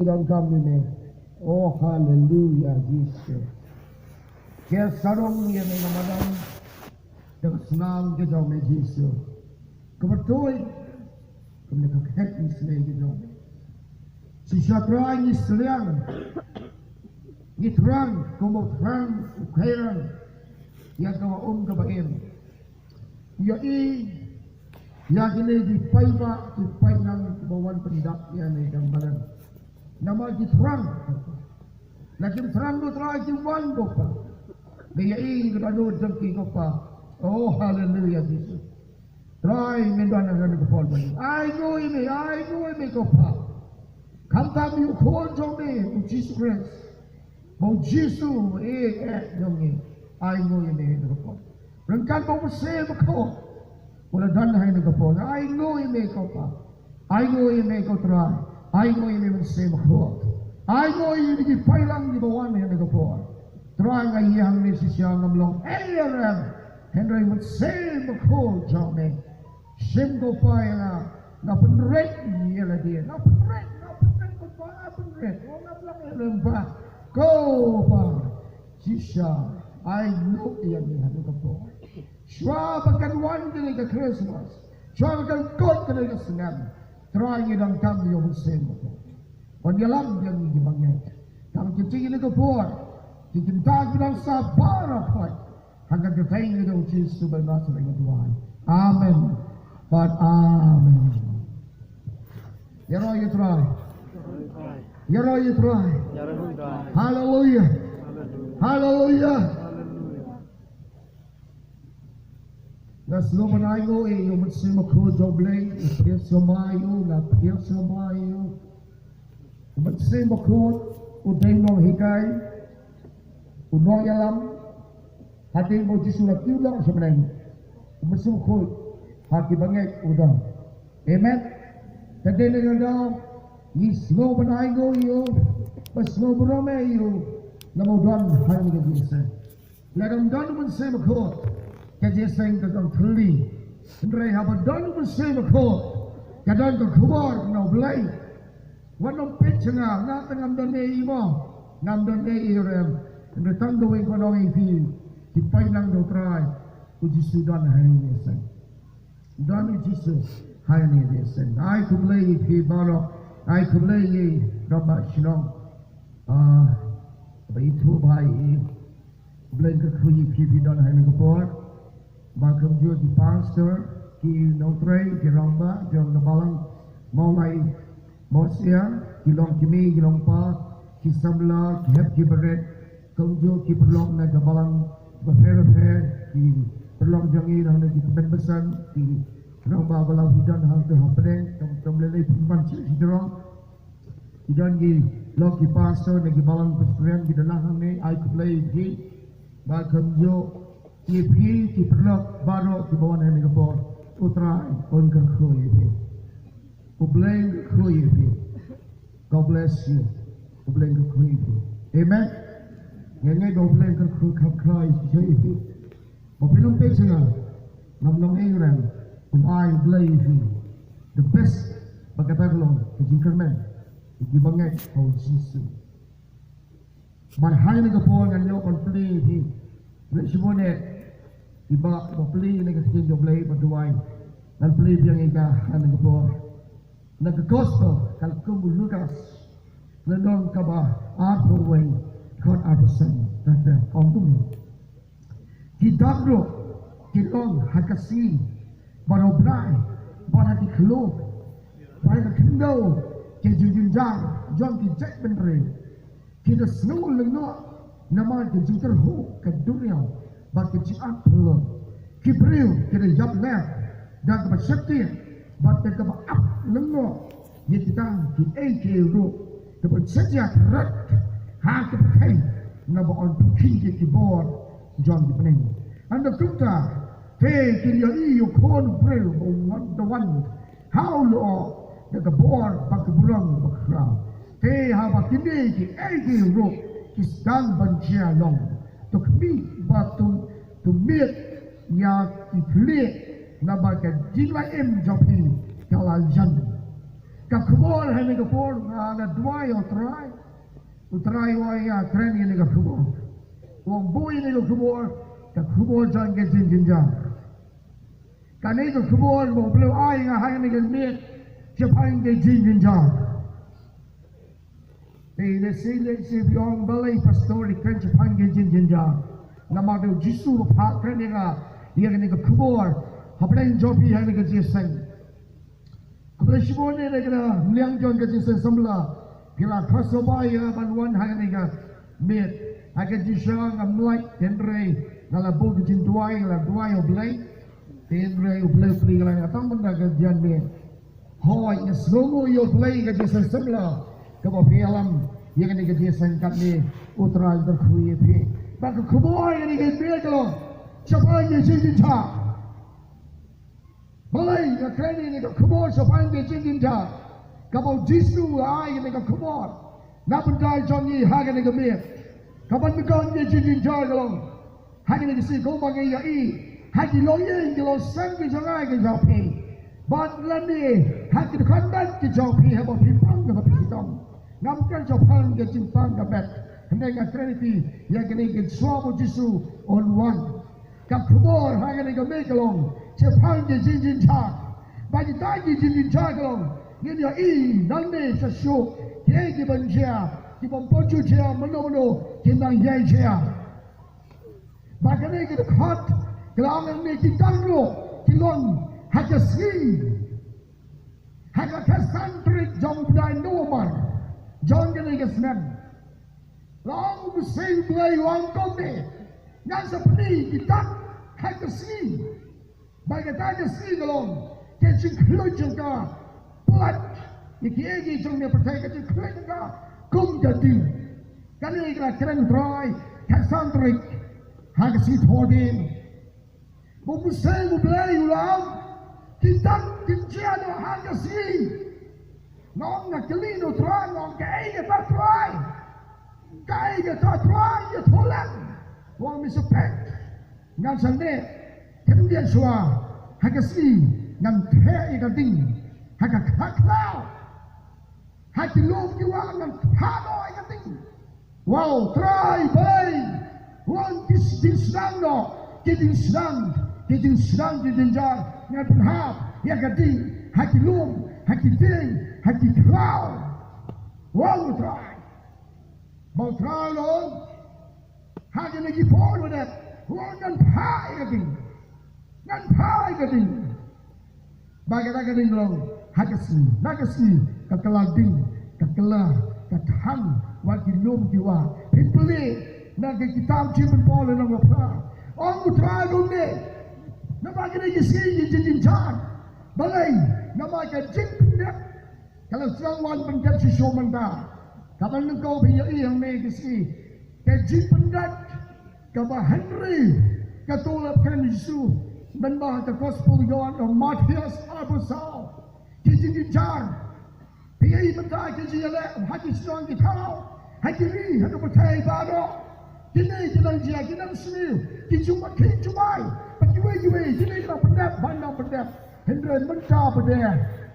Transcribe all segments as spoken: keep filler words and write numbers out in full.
Donkam ïa me. Oh, haleluya, Jisu. Ki sarong ïa me, nga madan da ka snam ka jong me, Jisu. Kaba tui kumne ka khet isynei ka jong me. Shisha Trai ngi sliang, ngi thrang kumba u thrang u khairang ïa kaba um kaba im. Ïohi ïa kine ki paidbah ki paidlang kiba wan pyndap ïa kane ka balang. Namar ki thrang, la kim thrang, ko Trai, kim wan, ko Pa. Ngi ïohi ïa ka dohnud jong ki, ko Pa. Oh, haleluya, Jisu. Trai, ngin don ha kane ka por ba ngi ainguh ïa me, ainguh ïa me, ko Pa. Khamtam ïa u Khun jong me, u Jisu Khrist. Ba u Jisu, eh, eh, jong ngi. Ainguh ïa me ha kane ka por. Ryngkat bad u Mynsiem Bakhuid u la don ha kane ka por. Ainguh ïa me, ko Pa. Ainguh ïa me, ko Trai. Ainguh ïa me, Mynsiem Bakhuid. Ainguh ïa me, ki paidlang kiba wan ha kane ka por. Trai, nga ïeng hangne shisha, ngam long ei ei ruh, hynrei Mynsiem Bakhuid jong me. Shim, ko Pa, ïa nga, nga pynrit ïa lade, nga pynrit, nga pynrit, ko Pa, nga pynrit. Oh, ngam long ei ei ruh, Pa. Ko Pa, shisha, ainguh ïa me ha kane ka por. Shuwa ba kan wan kane ka Christmas, shuwa ba kan kut kane ka snem, Trai, ngi donkam ïa u Mynsiem Bakhuid. Ban ïalam ïa ngi kiba ngeit. Tang ki jingïaleh ka por, ki jingthoh ki dang sa baroh khoit. Ha ka kyrteng jong u Jisu ba Nasaret ngi duwai. Amen. Bad amen. Ïaroh ïa u Trai. Ïaroh ïa u Trai. Haleluya. Haleluya. Nga sngewbha ban ainguh ïa u Mynsiem Bakhuid jong U Blei, nga pdiang sngewbha ïa u, nga pdiang sngewbha ïa u. U Mynsiem Bakhuid u dei u nonghikai, u nongïalam, hadien ba u Jisu la kiew noh sha bneng. U Mynsiem Bakhuid ha kiba ngeit u don. Amen. Te dei na kata ka daw ngi sngewbha ban ainguh ïa u, ban sngewbha ban ïaroh ïa u, namar u don ha kane ka jingïaseng. Lada ym don u Mynsiem Bakhuid, ka jingïaseng ka don thylli. Hynrei haba don u Mynsiem Bakhuid, ka don ka khubor na U Blei. Wat nym peit sha nga, nga te ngam don ei ei mo, ngam don ei ei ruh. Hynrei tang kawei ngan ong ïa phi, ki paidlang jong U Trai, u Jisu don ha kane ka jingïaseng. Don u Jisu ha kane ka jingïaseng. Ai khublei ïa phi baroh, ai khublei ïa i rangbah shnong. Ah, ba ithuh bha ïa i. U Blei un kyrkhu ïa phi, phi don ha kane ka por. Ba kumjuh ki pastor, ki nongtrei, ki rangbah jong ka balang Mawlai Mawsiang, ki longkmie, ki longpa, ki samla, ki hep ki barit, kumjuh ki paralok na ka balang bapher bapher, ki paralok jong ngi na ki tymmen basan, ki rangbah ba la phi don hangto hapdeng, kum kum lei lei pynban shisha jrong. Ki don ki lok ki pastor na ki balang Presbyterian ki don hangne, ai khublei ïa phi. Ba kumjuh ïa phi ki paralok baroh kiba wan ha kane ka por, U Trai un kyrkhu ïa phi. U Blei un kyrkhu ïa phi. God bless you. U Blei un kyrkhu ïa phi. Amen. Nga ngeit ba U Blei un kyrkhu kham khraw ïa phi. Ba phin ym peit sha nga, ngam long ei ei ruh, un ai U Blei ïa phi the best. Ba kata ka long ka jingkyrmen ïa kiba ngeit ha U Jisu. Bad ha kane ka por ngan ïoh ban plie ïa phi. Leit shibun eh, i Bah, ba plie ïa kane ka ktien jong U Blei, ba duwai. Ngan plie biang ïa ka ha kane ka por. Na ka gospel katkum u Lukas, lynnong kaba arphew wei, dkhot arphew san, kata ong kumne. Ki don ruh ki long ha ka sngi baroh bnai, bad ha ki khlur, bad ha ka khyndew ki jingjynjar jong ki jaitbynriew. Ki da sngew lyngngoh namar ka jingtyrhuh ka duriaw bad ka jingat phylliew. Ki briew ki da ïap leh da kaba sheptieng bad da kaba ap lyngngoh ïa kita kiei kiei ruh, te ban sa jia kyrpad ha ka pyrthei, naba yn pynkhih ïa ki bor jong ki bneng. Hynda kumta te kin ïohi ïa u Khun u briew ba u wan da wan ha u lyoh da ka bor bad ka burom bakhraw. Te haba kine kiei kiei ruh ki sdang ban jia long, to khmih bad to, to miet ïa ki khlieh, naba ka jinglaitluid jong phi ka la jan. Ka khubor ha kane ka por nga la duwai ïa U Trai. U Trai u ai ïa nga kren ïa kane ka khubor. U ong buh ïa kane ka khubor, ka khubor jong ka jingjynjar. Kane ka khubor ba U Blei u ai ïa nga ha kane ka miet shaphang ka jingjynjar. Te lehse lehse phi ong balei pastor i kren shaphang ka jingjynjar. Namar ba U Jisu u phah kren ïa nga ïa kane ka khubor hapdeng jong phi ha kane ka jingïaseng. Khublei shibun ïa kane ka liang jong ka jingïaseng samla. Ki la khot sngewbha ïa nga ban wan ha kane ka miet. Ha ka jingshisha ngam lait hynrei nga la buh ka jingduwai, nga la duwai ïa U Blei. Te hynrei U Blei u plie ïa nga tang ban da ka jingwan miet. Hooid, nga sngewnguh ïa U Blei ka jingïaseng samla kaba phi ïalam ïa kane ka jingïaseng katne. U Trai un kyrkhu ïa phi. Bad ka khubor ïa kane ka miet ka long shaphang ka jingjynjar. Balei nga kren ïa kane ka khubor shaphang ka jingjynjar? Kaba U Jisu u ai ïa kane ka khubor na bynta jong ngi ha kane ka miet. Kaba nyngkong ka jingjynjar ka long ha kane ka sngi kumba ngi ïohi ha ki longïing ki longsem ki jong nga ki jong phi. Bad lane ha ki dkhot bet ki jong phi haba phi pang kaba phi shitom. Ngam kren shaphang ka jingpang ka bet. Hynrei nga kren ïa phi ïa kane ka shuwa ba U Jisu un wan. Ka khubor ha kane ka miet ka long shaphang ki jingjynjar. Ba kita ki jingjynjar ka long ngin ïohi nangne sa shuh kiei ki ban jia, ki bym pat ju jia, mano mano ki nang ïai jia. Ba kane ka dkhot ka la ong nangne ki tang ruh ki long ha ka sngi. Ha ka khatsan tarik jong u bnai November jong kane ka snem. La ong u mynsiem Blei u ong kumne, ngan sa pyni ki dak ha ka sngi. Ba kata ka sngi ka long ka jingkhluit jong ka. Palat ïa kiei kiei jong kane ka pyrthei, ka jingkhluit jong ka kum ka ding. Kane ka la kren U Trai khatsan tarik ha ka sngi Thohdieng. Ba u mynsiem u Blei u la ong, ki dak kin jia noh ha ka sngi. Nga ong, nga kylli na U Trai, nga ong, kaei kata Trai? Kaei kata Trai, ïathuh lang. U ong, me sa peit, ngan sa leh khyndiat shuwa ha ka sngi, ngan theh ïa ka ding ha ka khlaw. Ha ki lum ki wah ngan phah noh ïa ka ding. Wow, Trai Blei, wan ki jingsdang noh, ki jingsdang, ki jingsdang ki jynjar, ngan pynhap ïa ka ding ha ki lum, ha ki dieng, ha ki khlaw. Wow, Trai. Ba U Trai u ong ha kine ki por ba dep, u ong ngan phah ïa ka ding. Ngan phah ïa ka ding. Ba kata ka ding ka long ha ka sngi, na ka sngi ka kylla ding, ka kylla, ka thang wat ki lum ki wah. Phin pule na ka kitab Jingpynpaw lynnong ba phra. Ong U Trai kumne, naba kine ki sngi ki jin jynjar. Balei? Namar ka jingpyndep ka la sdang wan pyndep shisha mynta. Kaba nyngkong phi ïohi hangne ka sngi, ka jingpyndep kaba hynrei ka tulop kren Jisu. Mynba ka Gospel Ïoannis, Mathaios arphew saw, ki jingjynjar. Phi ïohi mynta ki jingïaleh ha ki shnong ki thaw, ha ki ri, ha ka pyrthei baroh. Kine ki nang jia, ki nang sniew, ki jumai, ki jumai. Bad kiwei kiwei, kine ki nang pyndep, ban nang pyndep. Hynrei mynta pat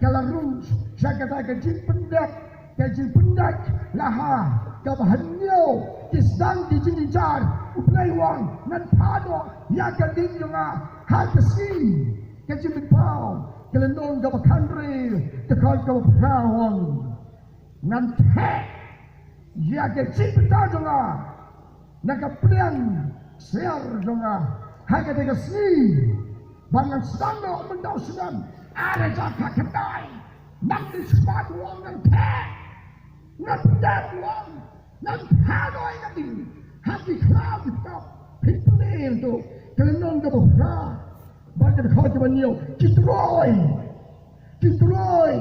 ka la rung sha kata ka jingpyndep, ka jingpyndep la ha kaba hynñiew ki sdang ki jingjynjar. U Blei u ong ngan phah noh ïa ka ding jong nga ha ka sngi. Ka Jingpynpaw ka lynnong kaba khathynriew, dkhot kaba phra u ong ngan theh ïa ka jingpynpaw jong nga na ka pliang siar jong nga ha kata ka sngi. Ba ngan sdang noh mynta u snem ar hajar khatkhyndai. Nang dei spat u ong ngan theh, ngan pyndep, u ong ngan phah noh ïa ka ding ha ki khlaw ki btap. Phin pule ïa kato ka lynnong kaba phra. Bad ka dkhot kaba hynñiew, ki troi, ki troi,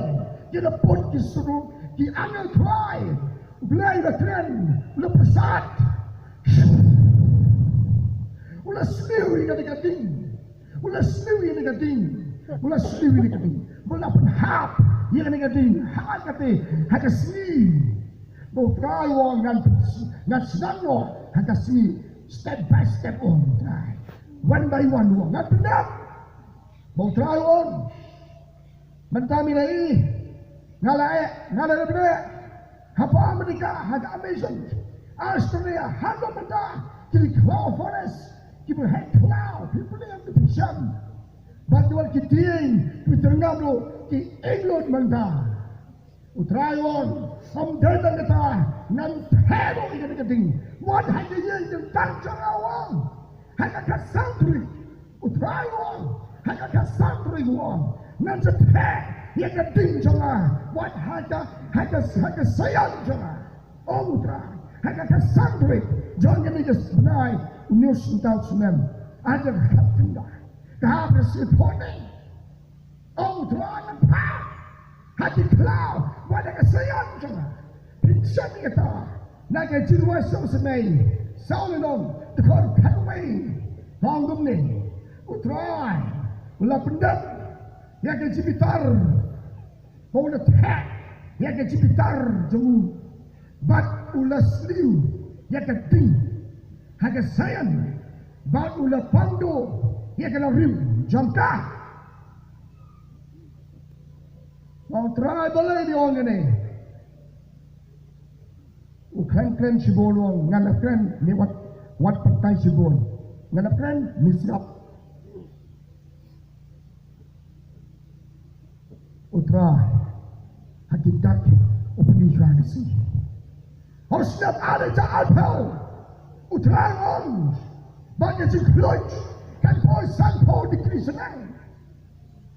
ki la put ki sru, ki angel troi. U Blei u la kren, u la pyrsad, u la sniew ïa kata ka ding, u la sniew ïa kata ka ding, u la sniew ïa kata ka ding. Ba la pynhap ïa kata ka ding ha kata, ha ka sngi. Ba U Trai u ong ngan, ngan sdang noh ha ka sngi, step by step, u ong U Trai. One by one u ong ngan pyndep. Ba U Trai u ong, mynta me la ïohi, Nga la eh, nga la leh bneh ha America, ha Amazon, Australia, ha Canada, ki khlaw forest, ki bun heh khlaw, ki bun heh ki pynsham. Bad ki wan ki dieng, ki tyrngam ruh, ki ieng lut mynta. U Trai u ong, ym dei tang kata, ngan theh ruh ïa kane ka ding. Wat ha ka ïing jong ka jong nga, u ong. Ha ka khatsan tarik, u Trai u ong. Ha ka khatsan tarik u ong, ngan sa theh ïa ka ding jong nga. Wat ha ka, ha ka, ha ka saian jong nga, ong u Trai. Ha ka khatsan tarik jong kane ka bnai, u Niu Syntan Snem. Ha ka khatsan tarik, ka hap ka symphony. Ong u Trai, ngan phah ha ki khlaw, wat ha ka saian jong nga. Phin shym ïa kata, na ka jingrwai sawsynei, saw lynnong, dkhot khatwei. Ong kumne, u Trai u la pyndep ïa ka jingbitar, ba u la theh ïa ka jingbitar jong u. Bad u la sliew ïa ka ding ha ka saian, bad u la pang duh ïa ka lawrim jong ka. Ong u Trai, balei phi ong kane? U kren kren shibun u ong, ngan ïa kren, me wat, wat batai shibun. Ngan ïa kren, me sngap. U Trai ha ki dak u pyni shuwa ka sngi. Ha u snem ar hajar arphew, u Trai u ong ba ka jingkhluit kan poi sanphew degree snem.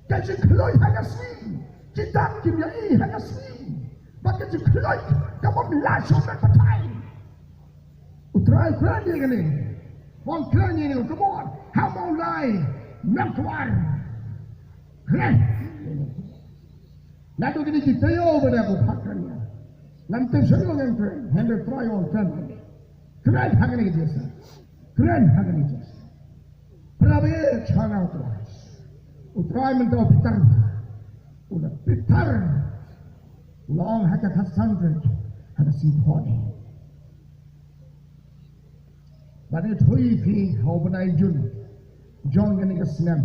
Ka jingkhluit ha ka sngi, ki dak kim ïohi ha ka sngi. Ba ka jingkhluit ka bym lah shuh ban batai. U Trai u kren ïa kane. Wan kren ïa kane, come on. Ha u lai, nang kwar. Kren. Naduh kine ki taïew ba dei ko phah kren ïa. Ngam tip shuh ngan kren. Hynrei u Trai u ong kren. Kren ha kane ka jingïaseng. Kren ha kane ka jingïaseng. Para bangeit sha nga u Trai. U Trai mynta u bitar. U la bitar. U la ong ha ka khatsan tarik, ha ka symphony. Bad ngi ïathuh ïa phi ha u bnai Jun jong kane ka snem.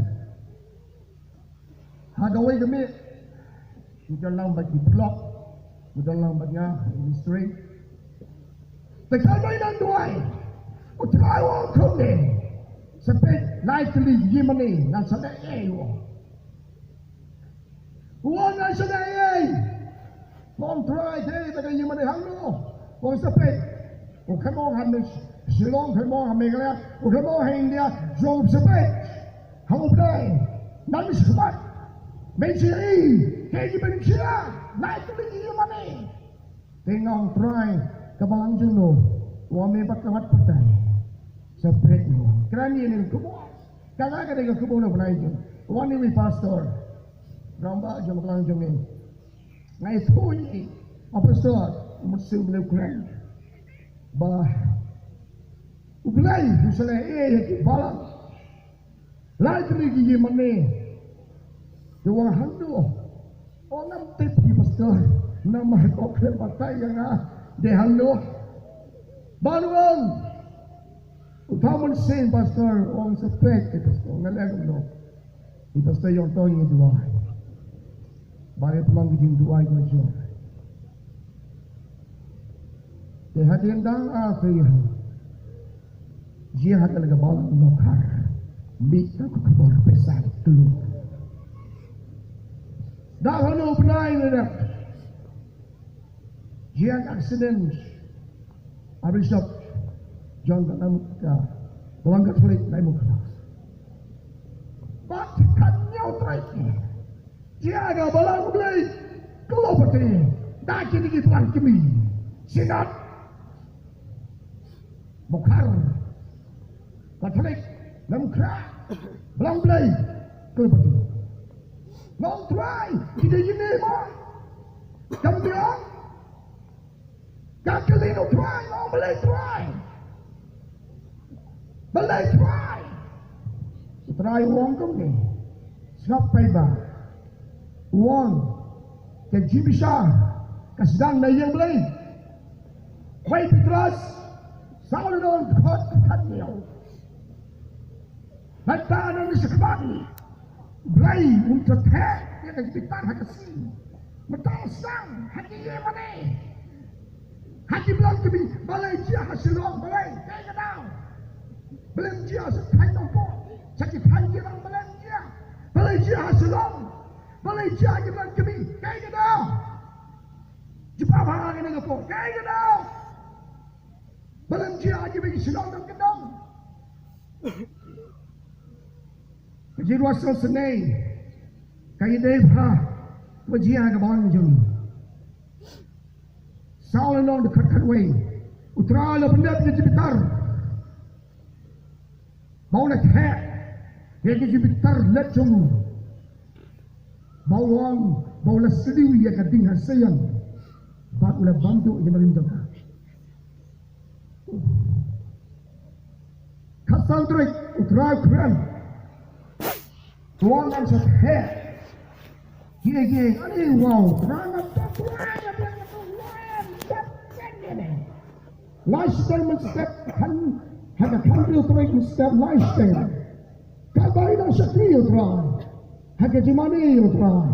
Ha kawei ka miet, ngi don lang bad ki paralok, ngi don lang bad nga, ha ministry. Te khlem da nang duwai, u Trai u ong kumne. Sa peit lai tylli ki ïingmane, ngan sa leh ei, u ong. U ong ngan sa leh ei. Ong Trai te, te ka ïingmane hangno? U ong sa peit. U khlem ong ha Shillong, khlem ong ha Meghalaya, u khlem ong ha India, jong sa peit. Ha u Blei. Nang sa peit. Men sa ïohi kaei kaban jia lai tylli ki ïingmane. Te nga ong Trai, ka balang jong no? U ong me bad ka wat batai. Sa peit, u ong. Kren ïa kane ka khubor. Kane ka dei ka khubor na u Blei jong. U ong ïa u pastor, rangbah jong ka balang jong ngi. Nga ïathuh ïa u pastor, u Mynsiem Blei u kren ba u Blei u sa leh ei ïa ki balang. Lai tylli ki ïingmane. Te u ong hangno? U ong ngam tip hi pastor. Namar u khlem batai ïa nga. Dei hangno? Bad u ong, u thaw mynsiem pastor, u ong sa peit te pastor, nga leh kumno? Te pastor ïoh tong ïa duwai. Ba ïa pynlong ki jingduwai ka jong. Te hadien dang ar taïew, jia ha ka la ka balang Nohkhar, mih ka khubor pisa klur. Da hano u bnai ne da jia ka accident ha bishop jong ka nam ka balang Katholik Nongkhlaw. Bad ka hynñiew tarik jia ka balang Blei Klubati, da kine ki balang kmie Synod Mukhar, Katholik Nongkhlaw, balang Blei Klubati. Nong Trai, ki dei kine mo? Kam dei? Ka kylli u Trai, u ong balei Trai? Balei Trai? U Trai u ong kumne. Sngap paidbah. U ong ka jingbishar ka sdang na ïing Blei. Wei Petros saw lynnong dkhot khathynñiew. Mynta ngi sa kyrpad, Blei un sa theh ïa ka jingbitar ha ka sngi. Mynta sdang ha ki ïing mane, ha ki blang kmie, balei jia ha Shillong, balei, kaei ka daw? Balei jia sha thaiñ Nongpoh, sha ki thaiñ ki rang, balei jia? Balei jia ha Shillong, balei jia ha ki blang kmie, kaei ka daw? Jubab ha kane ka por, kaei ka daw? Balei jia ha ki bynta Shillong dang kyndong? Ka jingruh sngewsynei ka ïadei bha ka jia ka bang jong ngi. Saw lynnong dkhot khatwei, U Trai u la pyndep ïa ka jingbitar ba u la theh ïa ka jingbitar leit jong u, ba u ong ba u la siew ïa ka ding ha Zion bad u la bam duh ïa ka rim jong ka. Khatsan tarik, U Trai u kren. Tuan, ngan sa theh. Ye, ye, ani, wow, ngan sa theh, ye, ye, ye, ye, ye. Lashai mynstep, kan, ha ka khathynriew tarik mynstep lashai. Kaba ïa nang shakri, ïa U Trai. Ha ka jingmane, ïa U Trai.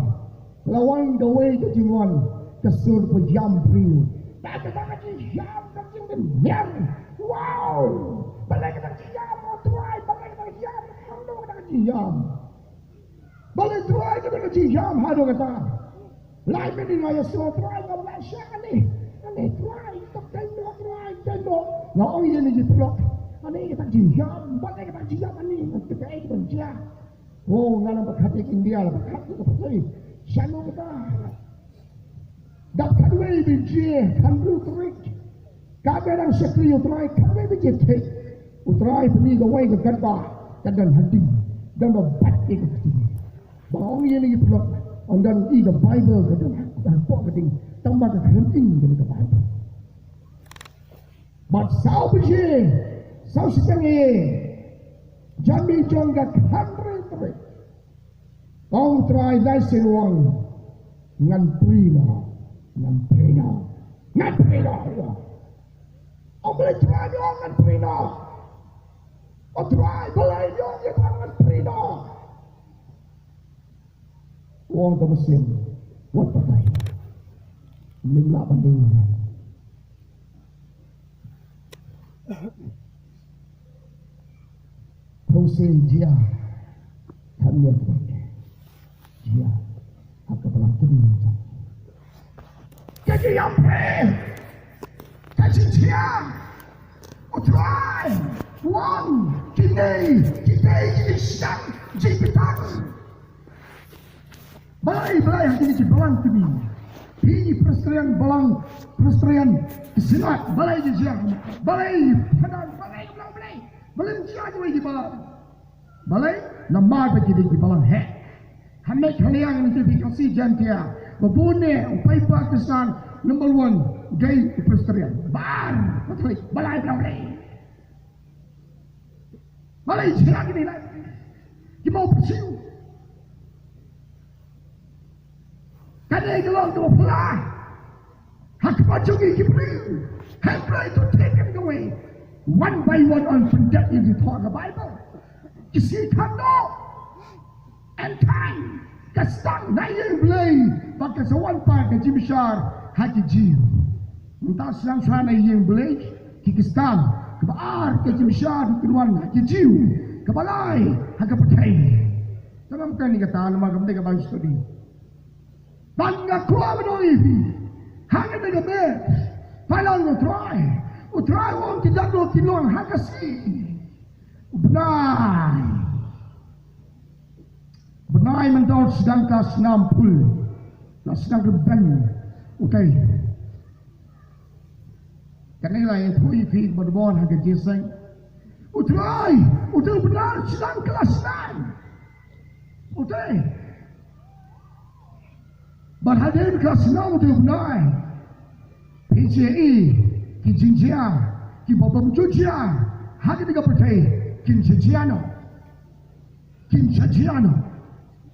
La wan kawei ka jingwan, ka sur ba ïam briew. Ba kata ka jingïam ka jingdynmiar. Wow! Balei kata ka jingïam, ïa U Trai, balei kata ka jingïam, haduh kata ka jingïam. Balei Trai kata ka jingïam haduh kata. Lai mynnin nga ïasnoh Trai, nga la shah kane. Kane Trai, tok kane Trai, kane. Nga ong ïa kine ki paralok, kane kata ka jingïam, balei kata ka jingïam kane, kata ka ei ka jingïam. Oh, nga nang pyrkhat ïa ka India, la pyrkhat ïa ka pyrthei. Shano kata? Dap khatwei bnai, khathynriew tarik. Kaba nang shakri ïa U Trai, khatwei bnai thik. U Trai pyni kawei ka katba ka don ha ding, don ba bat ïa ka kti. Ba ong ïa kine ki paralok, ong don ïa ka Baibl ka don ha, hapoh ka ding. Tangba ka khlem ing kane ka Baibl. Bad saw baje, saw shiteng ïa, janmiet jong ka khathynriew tarik. Ong Trai, lai sien wan, ngan prie noh, ngan prie noh, ngan prie noh. Ong balei Trai ong ngan prie noh. O Trai, balei ong ïa nga ngan prie noh. Ong ka mynsiem, wat patai. Ym lah ban dei. Pynshai jia, than ïa pynshai jia ha ka balang kmie. Ka jingïam pyrshah, ka jingjia. O Trai, wan, kine, kine, kine, sdang jingbitar. Balei, balei ha kine ki balang kmie, phi Presbyterian balang, Presbyterian ki synod, balei ki jia, balei phadan, balei ki balang, balei, balei jia kiwei ki balang. Balei? Namar ba ki dei ki balang heh. Ha Meghalaya ngi dei ki Khasi Jaintia, ba bun ne u paidbah Khristan number one dei u Presbyterian. Bar Katholik, balei, balei. Balei jia kine, la ki mawpyrsiew. Kane ka long kaba phylla ha khmat jong ngi ki briew. Hynrei to take it away. One by one, yn pyndep ïa ki thoh ka Baibl. Ki sngew kham noh. End time ka sdang na ïing Blei, bad ka sa wan pat ka jingbishar ha ki Jiw. Mynta sdang shuwa na ïing Blei ki Khristan, kaba ar ka jingbishar ki wan ha ki Jiw, kaba lai ha ka pyrthei. Te ngam kren ïa kata namar kam dei ka Bible study. Bad nga kwah ban ong ïa phi, ha kane ka miet, phi long, U Trai, U Trai u ong ki jait doh kin long ha ka sngi. U bnai, bnai mynta u sdang ka snam phul, la sdang ka ben. Utei, kane la ïathuh ïa phi ba don ha ka jingïaseng. U Trai, utei u bnai u sdang ka la snam. Utei. Bad hadien ka snam utei u bnai, phi ju i ki jingjia kiba bym ju jia ha kane ka pyrthei kin sa jia noh. Kin sa jia noh.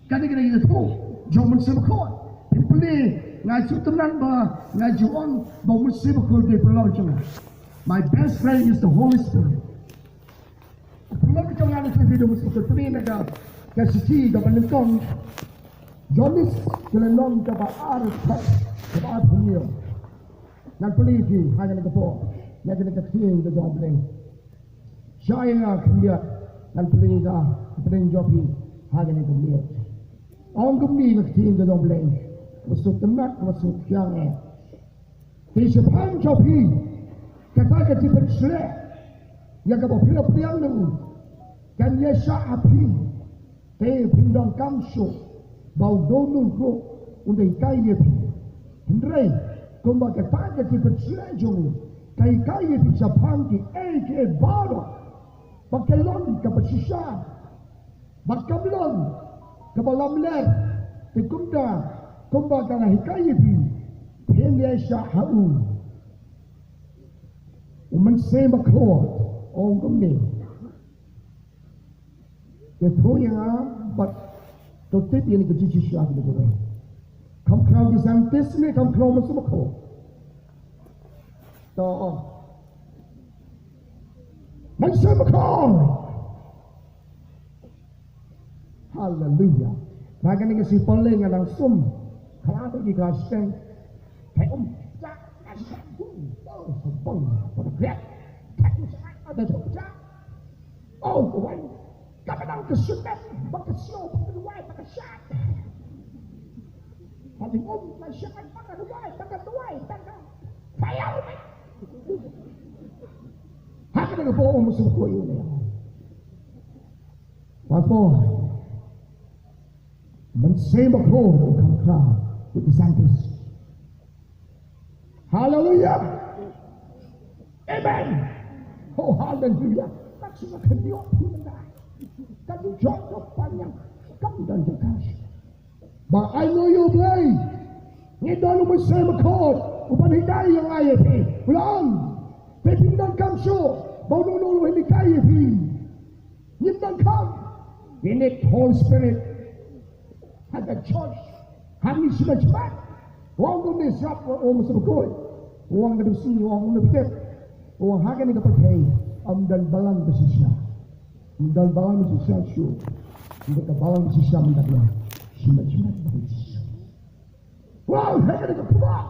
Kane ka dei ka ïathuh jong u Mynsiem Bakhuid. Phi pule, nga sngewtynnat ba nga ju ong ba u Mynsiem Bakhuid u dei u paralok jong nga. My best friend is the Holy Spirit. Pynlong jong nga na ka video musa ka tri na ka, ka siti kaba nyngkong. Ïoannis ka lynnong kaba ar, kaba arphew hynñiew. Ngan pule ïa phi ha kane ka por, ïa kane ka ktien ka jong U Blei. Shah ïa nga khyndiat, ngan pule ïa ka pdeng jong phi ha kane ka miet. Ong kumne ka ktien ka jong U Blei, kaba suk tynnat, kaba suk tyngeh. Te shaphang jong phi, kata ka jingpynshlur ïa kaba phi la pdiang na u kan ïaishah ha phi. Te phin donkam shuh ba uno uno ruh un da hikai ïa phi. Hynrei kumba kata ka jingpynshlur jong u ka hikai ïa phi shaphang kiei kiei baroh, ba ka long kaba shisha, ba kam long kaba lamler. Te kumta, kumba ka la hikai ïa phi, phin ïaishah ha u. U Mynsiem Bakhuid u ong kumne. Ïathuh ïa nga bad to tip ïa kane ka jingshisha kaba khuid. Kham khraw ki scientist ne kham khraw u Mynsiem Bakhuid? To. Mynsiem Bakhuid. Haleluya. Ba kane ka sipal le nga dang sum. Kala ba ki ka seng. Kai um. Ja, ja, ja. Oh, sabang. Pada grek. Kai um sa ada tu ja. Oh, wai. Ka ka dang ka sut. Ba ka sio, ba ka duwai, ba ka shat. Hadi um, ba shat, ba ka duwai, ba ka duwai, ba ka fire. Ha ka dang ka po um sum ko yu ne. Wat po. Mynsiem Bakhuid u kham khraw ïa ki scientist. Haleluya. Amen. Oh, haleluya. Ka shu ka khyndiat phi mynta. Ka ju jop jop panyang. Kam don jaka. Ba I know you, Blei. Ngi don u Mynsiem Bakhuid uban hikai ïa nga ïa phi. U la ong, te phim donkam shuh ba uno uno ruh un hikai ïa phi. Ngim donkam. We need Holy Spirit. Ha ka church, ha ngi shimet shimet. U ong kumne, sngap, u ong Mynsiem Bakhuid. U ong ka dusih, u ong kumne, phi tip. U ong ha kane ka pyrthei ym don balang ba shisha. Ym don balang ba shisha shuh. Ym don ka balang ba shisha mynta ka. Shimet shimet ba shisha. Wow, ha kane ka pyrthei.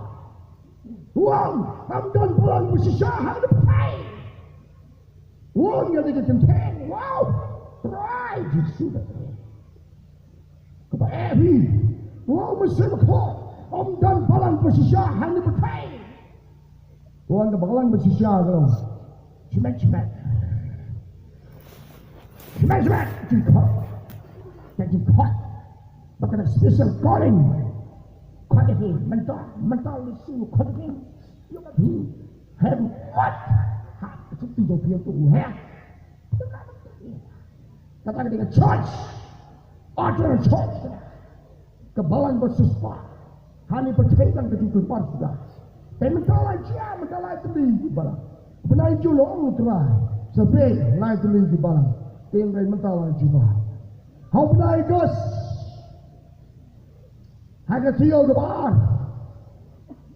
Wow, ym don balang ba shisha ha kane ka pyrthei. Wow, ïa kane ka kynthei. Wow. Trai Jisu. Kaba eh hi. Wow, Mynsiem Bakhuid. Ym don balang ba shisha ha kane ka pyrthei. Wan ka balang ba shisha ka long. Shimet shimet. Shimet shimet. Jingkhot. Ka jingkhot. Ba ka special calling. Khot ïa phi. Mynta, mynta Jisu khot ïa phi. Ïa ka phi. Hem khot. Ha, ka shu phi jong phi tu he. Kata ka dei ka church. Order church. Ka balang ba sispah. Hani pyrthei tang ka jingkyrpad suda. Te mynta la jia, mynta la tylli ki balang. Bnai Jun la ong u Trai. Sa peit la tylli ki balang. Te hynrei mynta la jia. Ha u bnai August. Ha ka taïew kaba ar.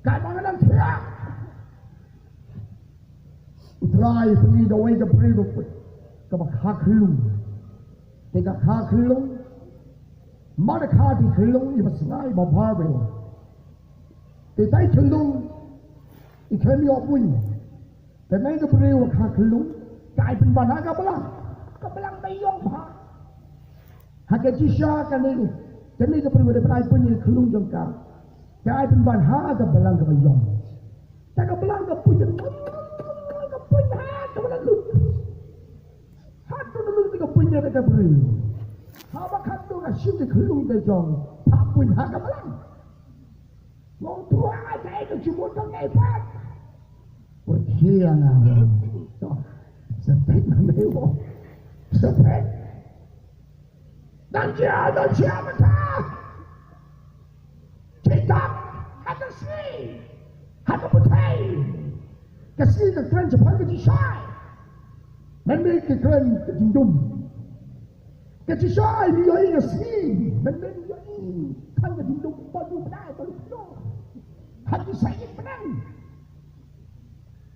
Ka ba nga dang thiah. U Trai u pyni da uwei ka briew bakhuid kaba kha khyllung. Te ka kha khyllung. Mar ka kha te khyllung iba sngai ba Baibl. Te tai khyllung i khlem ïoh buiñ. Te nai ka briew ka kha khyllung ka ai pynban ha ka balang. Ka balang ba ïong bha. Ha ka jingshisha kane, kane ka briew ka dei ban ai buiñ ïa ka khyllung jong ka. Ka ai pynban ha ka balang kaba ïong. Te ka balang ka buiñ, ka buiñ ha ka balang lut. Hato na lut ka buiñ ïa ka briew. Haba ka tu ka shim ka khyllung ka jong, ka buiñ ha ka balang. Ngong tua ai ka ai ka jumut ka ngai pat. Wa kia na wa. To. Sepet na ne wa. Sepet. Dan jia, dan jia mynta. Kitab ha ka sngi, ha ka pyrthei. Ka sngi ka kren shaphang ka jingshai. Mynta ka kren ka jingdum. Ka jingshai ngi ïohi ka sngi. Mynta ngi ïohi kan ka jingdum ba ju bnai ba ju pyndoh. Ha ki shai ngi pynang.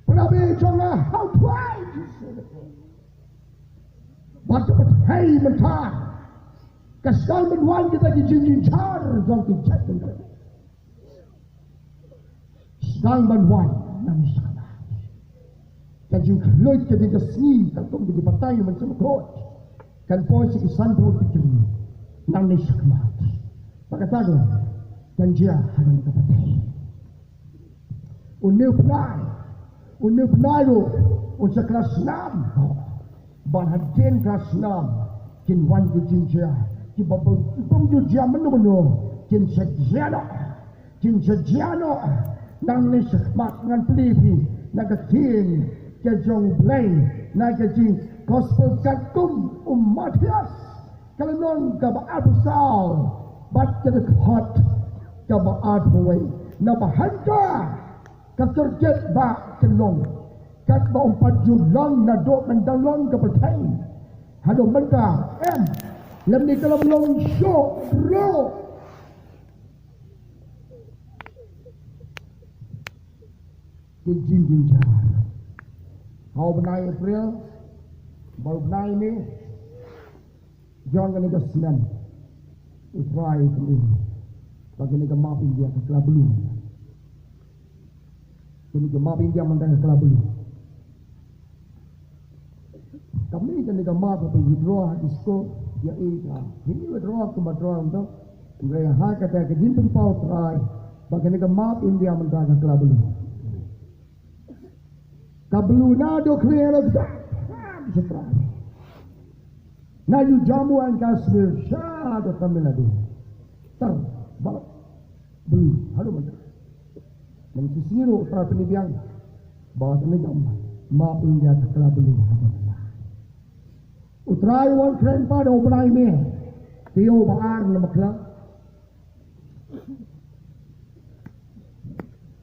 Pynang be jong nga ha u Trai Jisu. Bad ka pyrthei mynta Ka sdang ban wan kita ki jingjynjar jong ki jait bynriew. Sdang ban wan nangne shakhmat. Ka jingkhluit ka jong ka sngi katkum ka jingbatai mynsiem bakhuid kan poi sha ki san phew tylli nangne shakhmat. Bad kata ka long kan jia ha kane ka pyrthei. Une u bnai, une u bnai ruh un sa kylla snam. Bad hadien kylla snam kin wan ki jingjia kiba bym, bym ju jia mynno mynno, kin sa jia noh. Kin sa jia noh. Nangne shakhmat ngan plie phi na ka ktien ka jong U Blei, na ka jing Gospel katkum u Mathaios, ka lynnong kaba arphew saw bad ka dkhot kaba arphew wei. Naba hangta ka target ba ka long katba ym pat ju long naduh ban dang long ka pyrthei haduh mynta, em, lymne ka lam long shuh ruh. Ki jingjynjar ha u bnai April bad u bnai May jong kane ka snem, U Trai u pynlong ba kane ka map India ka kylla blue. Kane ka map India mynta ka kylla blue. Kumne kane ka map ka withdraw ha ki skulk, ïa, ïa ka. Kine withdraw kumba withdraw mynta. Hynrei ha kata ka jingpynpaw U Trai ba kane ka map India mynta ka kylla blue. Ka blue naduh khlieh haduh kjat, ha, U Trai. Na u Jammu and Kashmir shaduh Tamil Nadu. Ter, baroh blue haduh mynta. Nang shisha ruh U Trai pynbiang ba kane ka map India ka kylla blue haduh mynta. U Trai u wan kren pat ha u bnai May. Taïew ba ar na Bakla.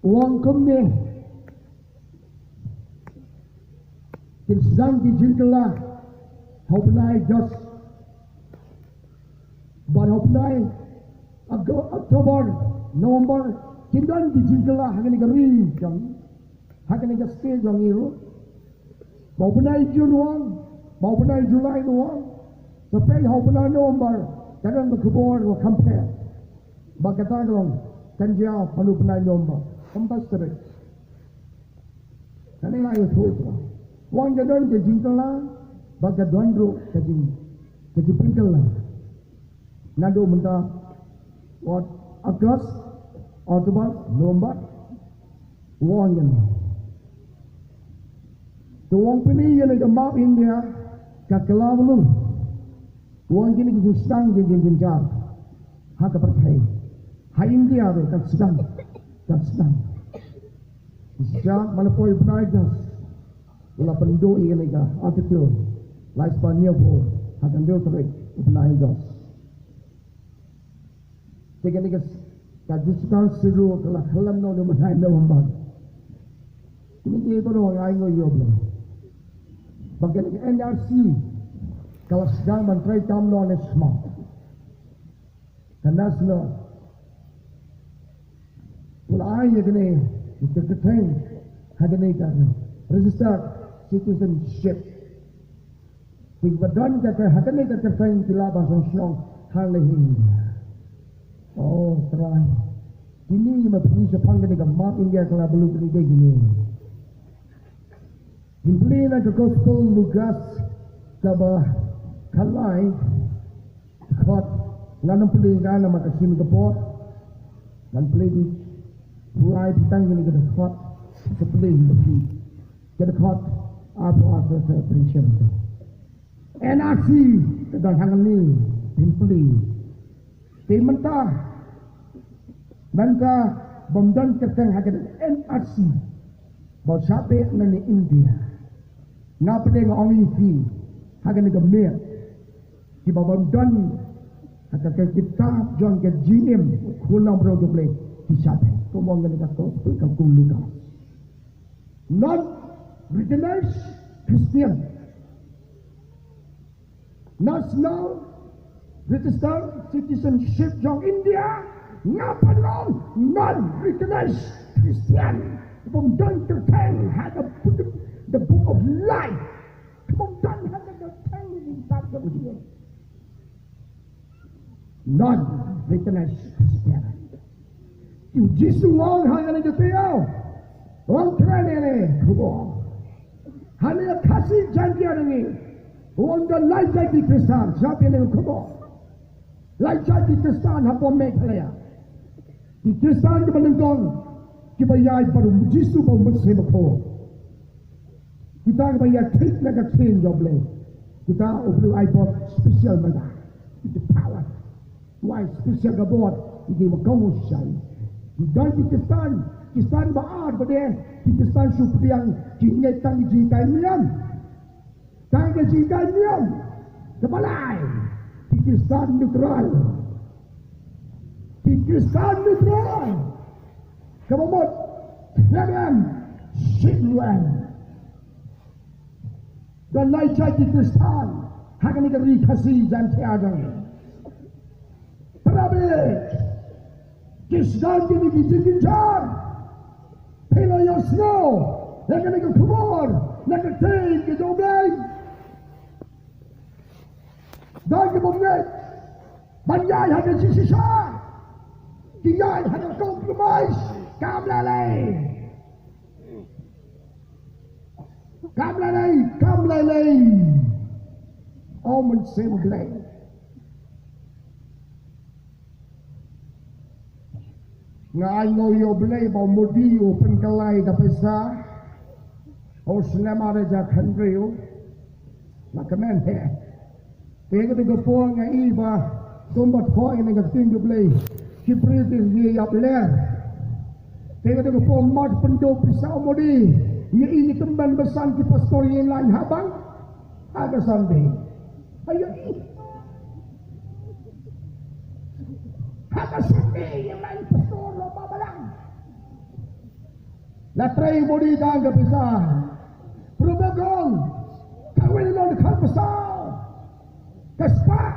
U ong kumne, kin sdang ki jingkylla ha u bnai August bad ha u bnai Oct-, October, November, kin don ki jingkylla ha kane ka ri jong, ha kane ka state jong ngi ruh. Ba u bnai June u wan, ba u bnai July u wan, sa peit ha u bnai November, ka don ka khubor ba kham pher. Ba kata ka long kan jia ha u bnai November, khamtam syrek. Kane la ïathuh u Trai. Wan ka don ka jingkylla, ba ka don ruh ka jing, ka jingpynkylla. Naduh mynta, wat August, October, November, wan kane. Te wan pynïeng ïa kane ka map India ka kylla blue. Wan kine ki jingsdang ki jing, jing, jingjar ha ka pyrthei. Ha India ruh kan sdang, kan sdang. Sdang man la poi u bnai August. La pynduh ïa kane ka article lai spah hynñiewphew ha ka hynriew tarik u bnai August. Te kane ka, ka Jessica Sirro ka la khlem noh u bnai November. Kine ki baroh nga ainguh ïa U Blei ba kane ka N R C ka la sdang ban trei tam noh ne sma. Ka national, u la ai ïa kane ka kyrteng ha kane ka registered citizenship. Ki ba don ka, ka ha kane ka kyrteng ki lah ban shong shnong hangne ha India. O Trai, kine ma phi shaphang kane ka map India ka la blue kine ki kine. Phin plie na ka Gospel Lukas kaba khatlai, dkhot, ngan ym plie nga namar ka shim ka por. Ngan plie di, buh ai phi tang kine ki dkhot, sa plie hi phi. Ka dkhot arphew ar, sa plie shem. N R C ka don hangne, phin plie. Te mynta, mynta bym don kyrteng ha ka N R C ba u shah beh na ne India. Nga pdeng nga ong ïa phi ha kane ka miet, kiba bym don ha ka, ka kitab jong ka jingim u khun nongpynïaid U Blei, ki shah beh. Kumba ong kane ka Gospel katkum u Lukas. Non recognized Christian. National Registered Citizenship jong India, nga pat long non recognized Christian. Bym don kyrteng ha the, the book of life. Bym don ha the kyrteng jong ka India. Non-witness Christian. U Jisu u ong ha kane ka taïew, u ong kren ïa kane ka khubor. Hangne ha Khasi Jaiñtia jong ngi, u ong don lai jait ki Khristan, sngap ïa kane ka khubor. Lai jait ki Khristan hapoh Meghalaya. Ki Khristan kiba nyngkong, kiba ïaid bad u Jisu bad u Mynsiem Bakhuid. Kita kiba ïaid thik na ka ktien jong U Blei. Kita U Blei u ai bor special mynta. With the power. U ai special ka bor ïa kiba kongsan. Ki don ki Khristan, Khristan ba ar ba dei, ki Khristan shu pdiang, ki ngeit tang ki jinghikai niam. Tang ki jinghikai niam. Kaba lai, ki Khristan neutral. Ki Khristan neutral. Kaba mut, khlem em, shim em. Don lai jait ki Khristan ha kane ka ri Khasi Jaiñtia jong ngi. Para bangeit, ki sdang kine ki jingjynjar. Phi la ïohsngew ïa kane ka khubor na ka ktien ka jong U Blei. Don ki bym ngeit ban ïaid ha ka jingshisha. Ki ïaid ha ka compromise. Kam lei lei. Kam lei lei, kam lei lei. O Mynsiem Blei. Nga ai nguh ïa U Blei ba u Modi u pynkylla da pisa. U snem ar hajar khathynriew. La kmen he. Te kata ka por nga i ba kumba thoh ïa kane ka ktien U Blei, ki British ki ïap ler. Te kata ka por mat pynduh pisa u Modi, ïa i ki tymmen basan ki pastor ïa i lain ha bang. Ha ka Sunday. Ayo i. Ha ka Sunday ïa i lain pastor lo ba balang. La trei u Modi tang ka pisa. Pyrshah ba kong. Kawei na ka pisa. Ka spah.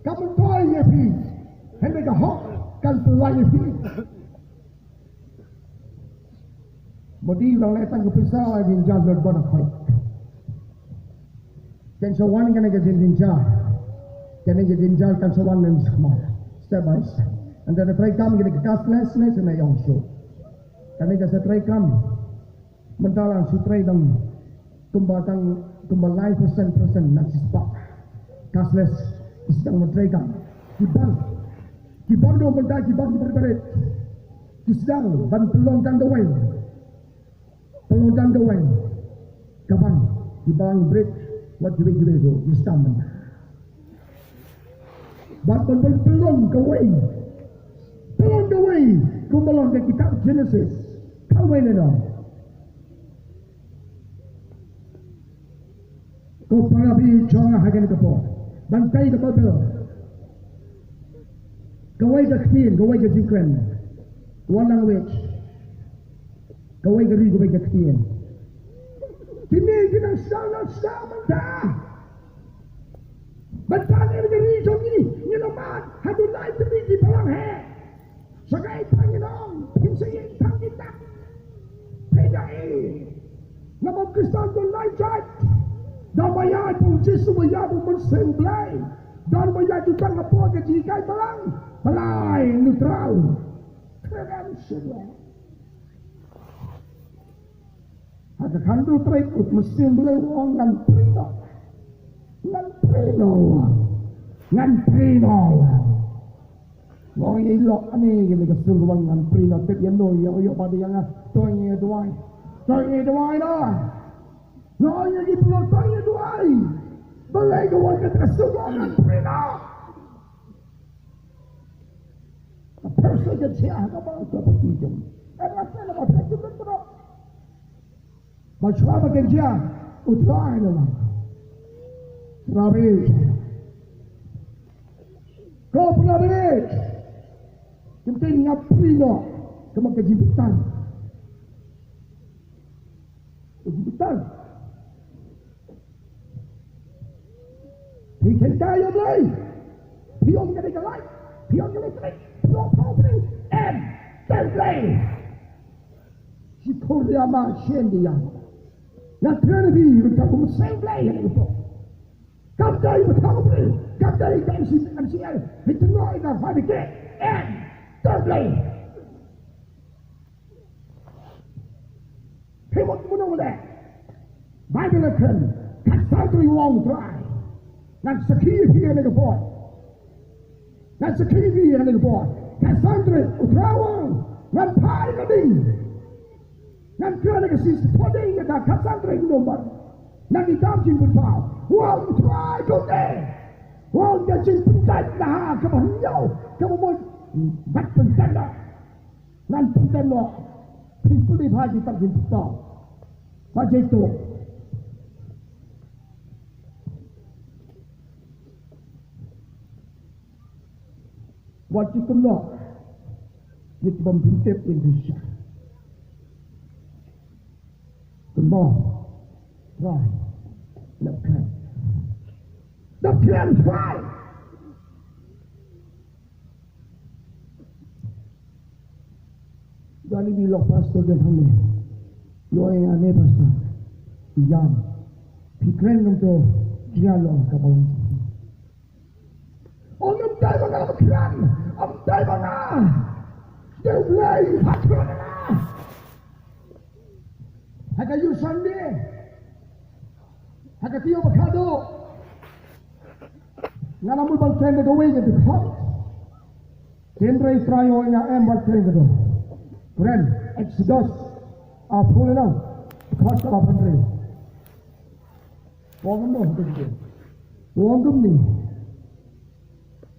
Ka myntoi ïa phi. Hynrei ka hok kan pynlait ïa phi. Modi u dang leh tang ka pisa la jynjar lut ban khoi. Kan sa wan kane ka jynjar. Kane ka jynjar kan sa wan nan sa kmie. Step by step. Ynda ka treikam kane ka cashlessness na ïong shuh. Kane ka sa treikam. Mynta la shu trei dang kumba tang kumba lai percent percent na shispah. Cashless. Ki sdang ban treikam. Ki bank. Ki bank dang mynta ki bank ki bret bret. Ki sdang ban pynlong tang kawei. Pynlong tang kawei. Ka bank. Ki bank bret. Wat kiwei kiwei ruh. Ki sdang mynta. Bad ban pynlong kawei. Pynlong kawei. Kumba long ka kitab Genesis. Kawei ne no. Ko para bangeit jong nga ha kane ka por. Ban tei ka Baibl. Kawei ka ktien, kawei ka jingkren. One language. Kawei ka ri, kawei ka ktien. Kine ki nang sdang, nang sdang mynta. Mynta ne ka ri jong ngi, ngi la mad haduh lai tylli ki balang he. Sa kaei phi ngi nong, phin sa ïeng tang ki tak. Phi da i. Namar Khristan don lai jait. Don ba ïaid bad u Jisu, ba ïaid bad u Mynsiem Blei. Don ba ïaid jutang hapoh ka jinghikai balang. Blei neutral. Kren shuh. Ha ka khatduh tarik u Mynsiem Blei u ong ngan prie noh. Ngan prie noh. Ngan prie noh. Nga ong ïa i lok ani ïa ka sur ka wan ngan prie noh, tip ïa no ïa, ïa ba dei ïa nga. To ïa duwai. To ïa duwai noh. Nga ong ïa ki briew to ïa duwai. Balei ka wan kata ka sur ka wan ngan prie noh. Ka pyrshah ka jia ha ka bang ka pati jong. Em nga pyrshah ka pyrshah ka pyrshah. Ba shwa ba ka jia u Trai na lang. Rabi. Ko Rabi. Kynti nga prie noh. Kama ka jingbitar. Ka jingbitar. Phi kyntait ïa U Blei. Phi ong ka dei ka light. Phi ong ka dei ka light. Phi ong phi ong phi. Em. Kyntait. Shi Korea ma shen dia. Nga kren ïa phi, nga kren kum seng Blei ïa phi. Kam dei ba thang Blei. Kam dei ka M C, M C L, hi tynno ïa ka fire brigade. Em, to Blei. Phi mut kumno leh? Baibl ka kren, ka san tarik u ong Trai. Ngan sakhi ïa phi ha kane ka por. Ngan sakhi ïa phi ha kane ka por. Ka san tarik u Trai u ong, ngan phai ïa ka ding. Ngan kren ïa ka shisha pdeng ïa ka, ka san tarik November. Na ki kam jingpynpaw. U ong Trai kumne. U ong ka jingpyntait na ha kaba hynñiew, kaba mut bad pyntait na. Ngan pyntip noh. Phi pule bha ki tab jingpyntip. Ba jai to. Wat ki kynnoh. Ki bym pyntip ïa ki sha. Kynnoh. Why? Love can. Love can fly. Jani bi lok pastor den hangne. Yo eng ane pastor. Jam. Phi kren ngam to. Jia lo ka bang. Ong ngam dei ba nga ba kren. Ngam dei ba nga. Dei Blei ha kren nga. Ha ka yu Sunday. Ha ka tiyo ba khado. Nga la mut ban kren da kawei ka dkhot. Hynrei Trai u ong ïa nga em ban kren ka dkhot. Kren Exodus. A pule nang. Dkhot ka la pynrei. Ong kumno ha ka dkhot. Ong kumne.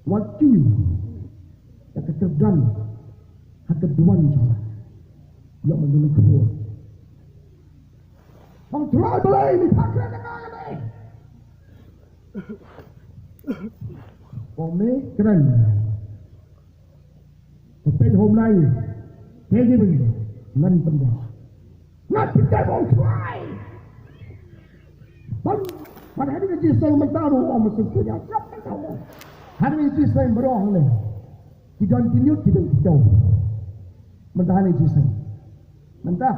Wat kiew. Ïa ka kyrdan. Ha ka duwan jong nga. Ïa ma duna khuwa. Hang Trai Blei ni pakra na nga ne. Ong me kren. Ka peit hom lai. Te ji ben. Ngan pynda. Ngan pynda ong Trai. Ban ban hani ka jiseng mynta ruh ong mynsiem khuid ïa kap mynta ong. Hani ka jiseng baroh hangne. Ki don ki ñiut ki don ki jaw. Mynta hani ka jiseng. Mynta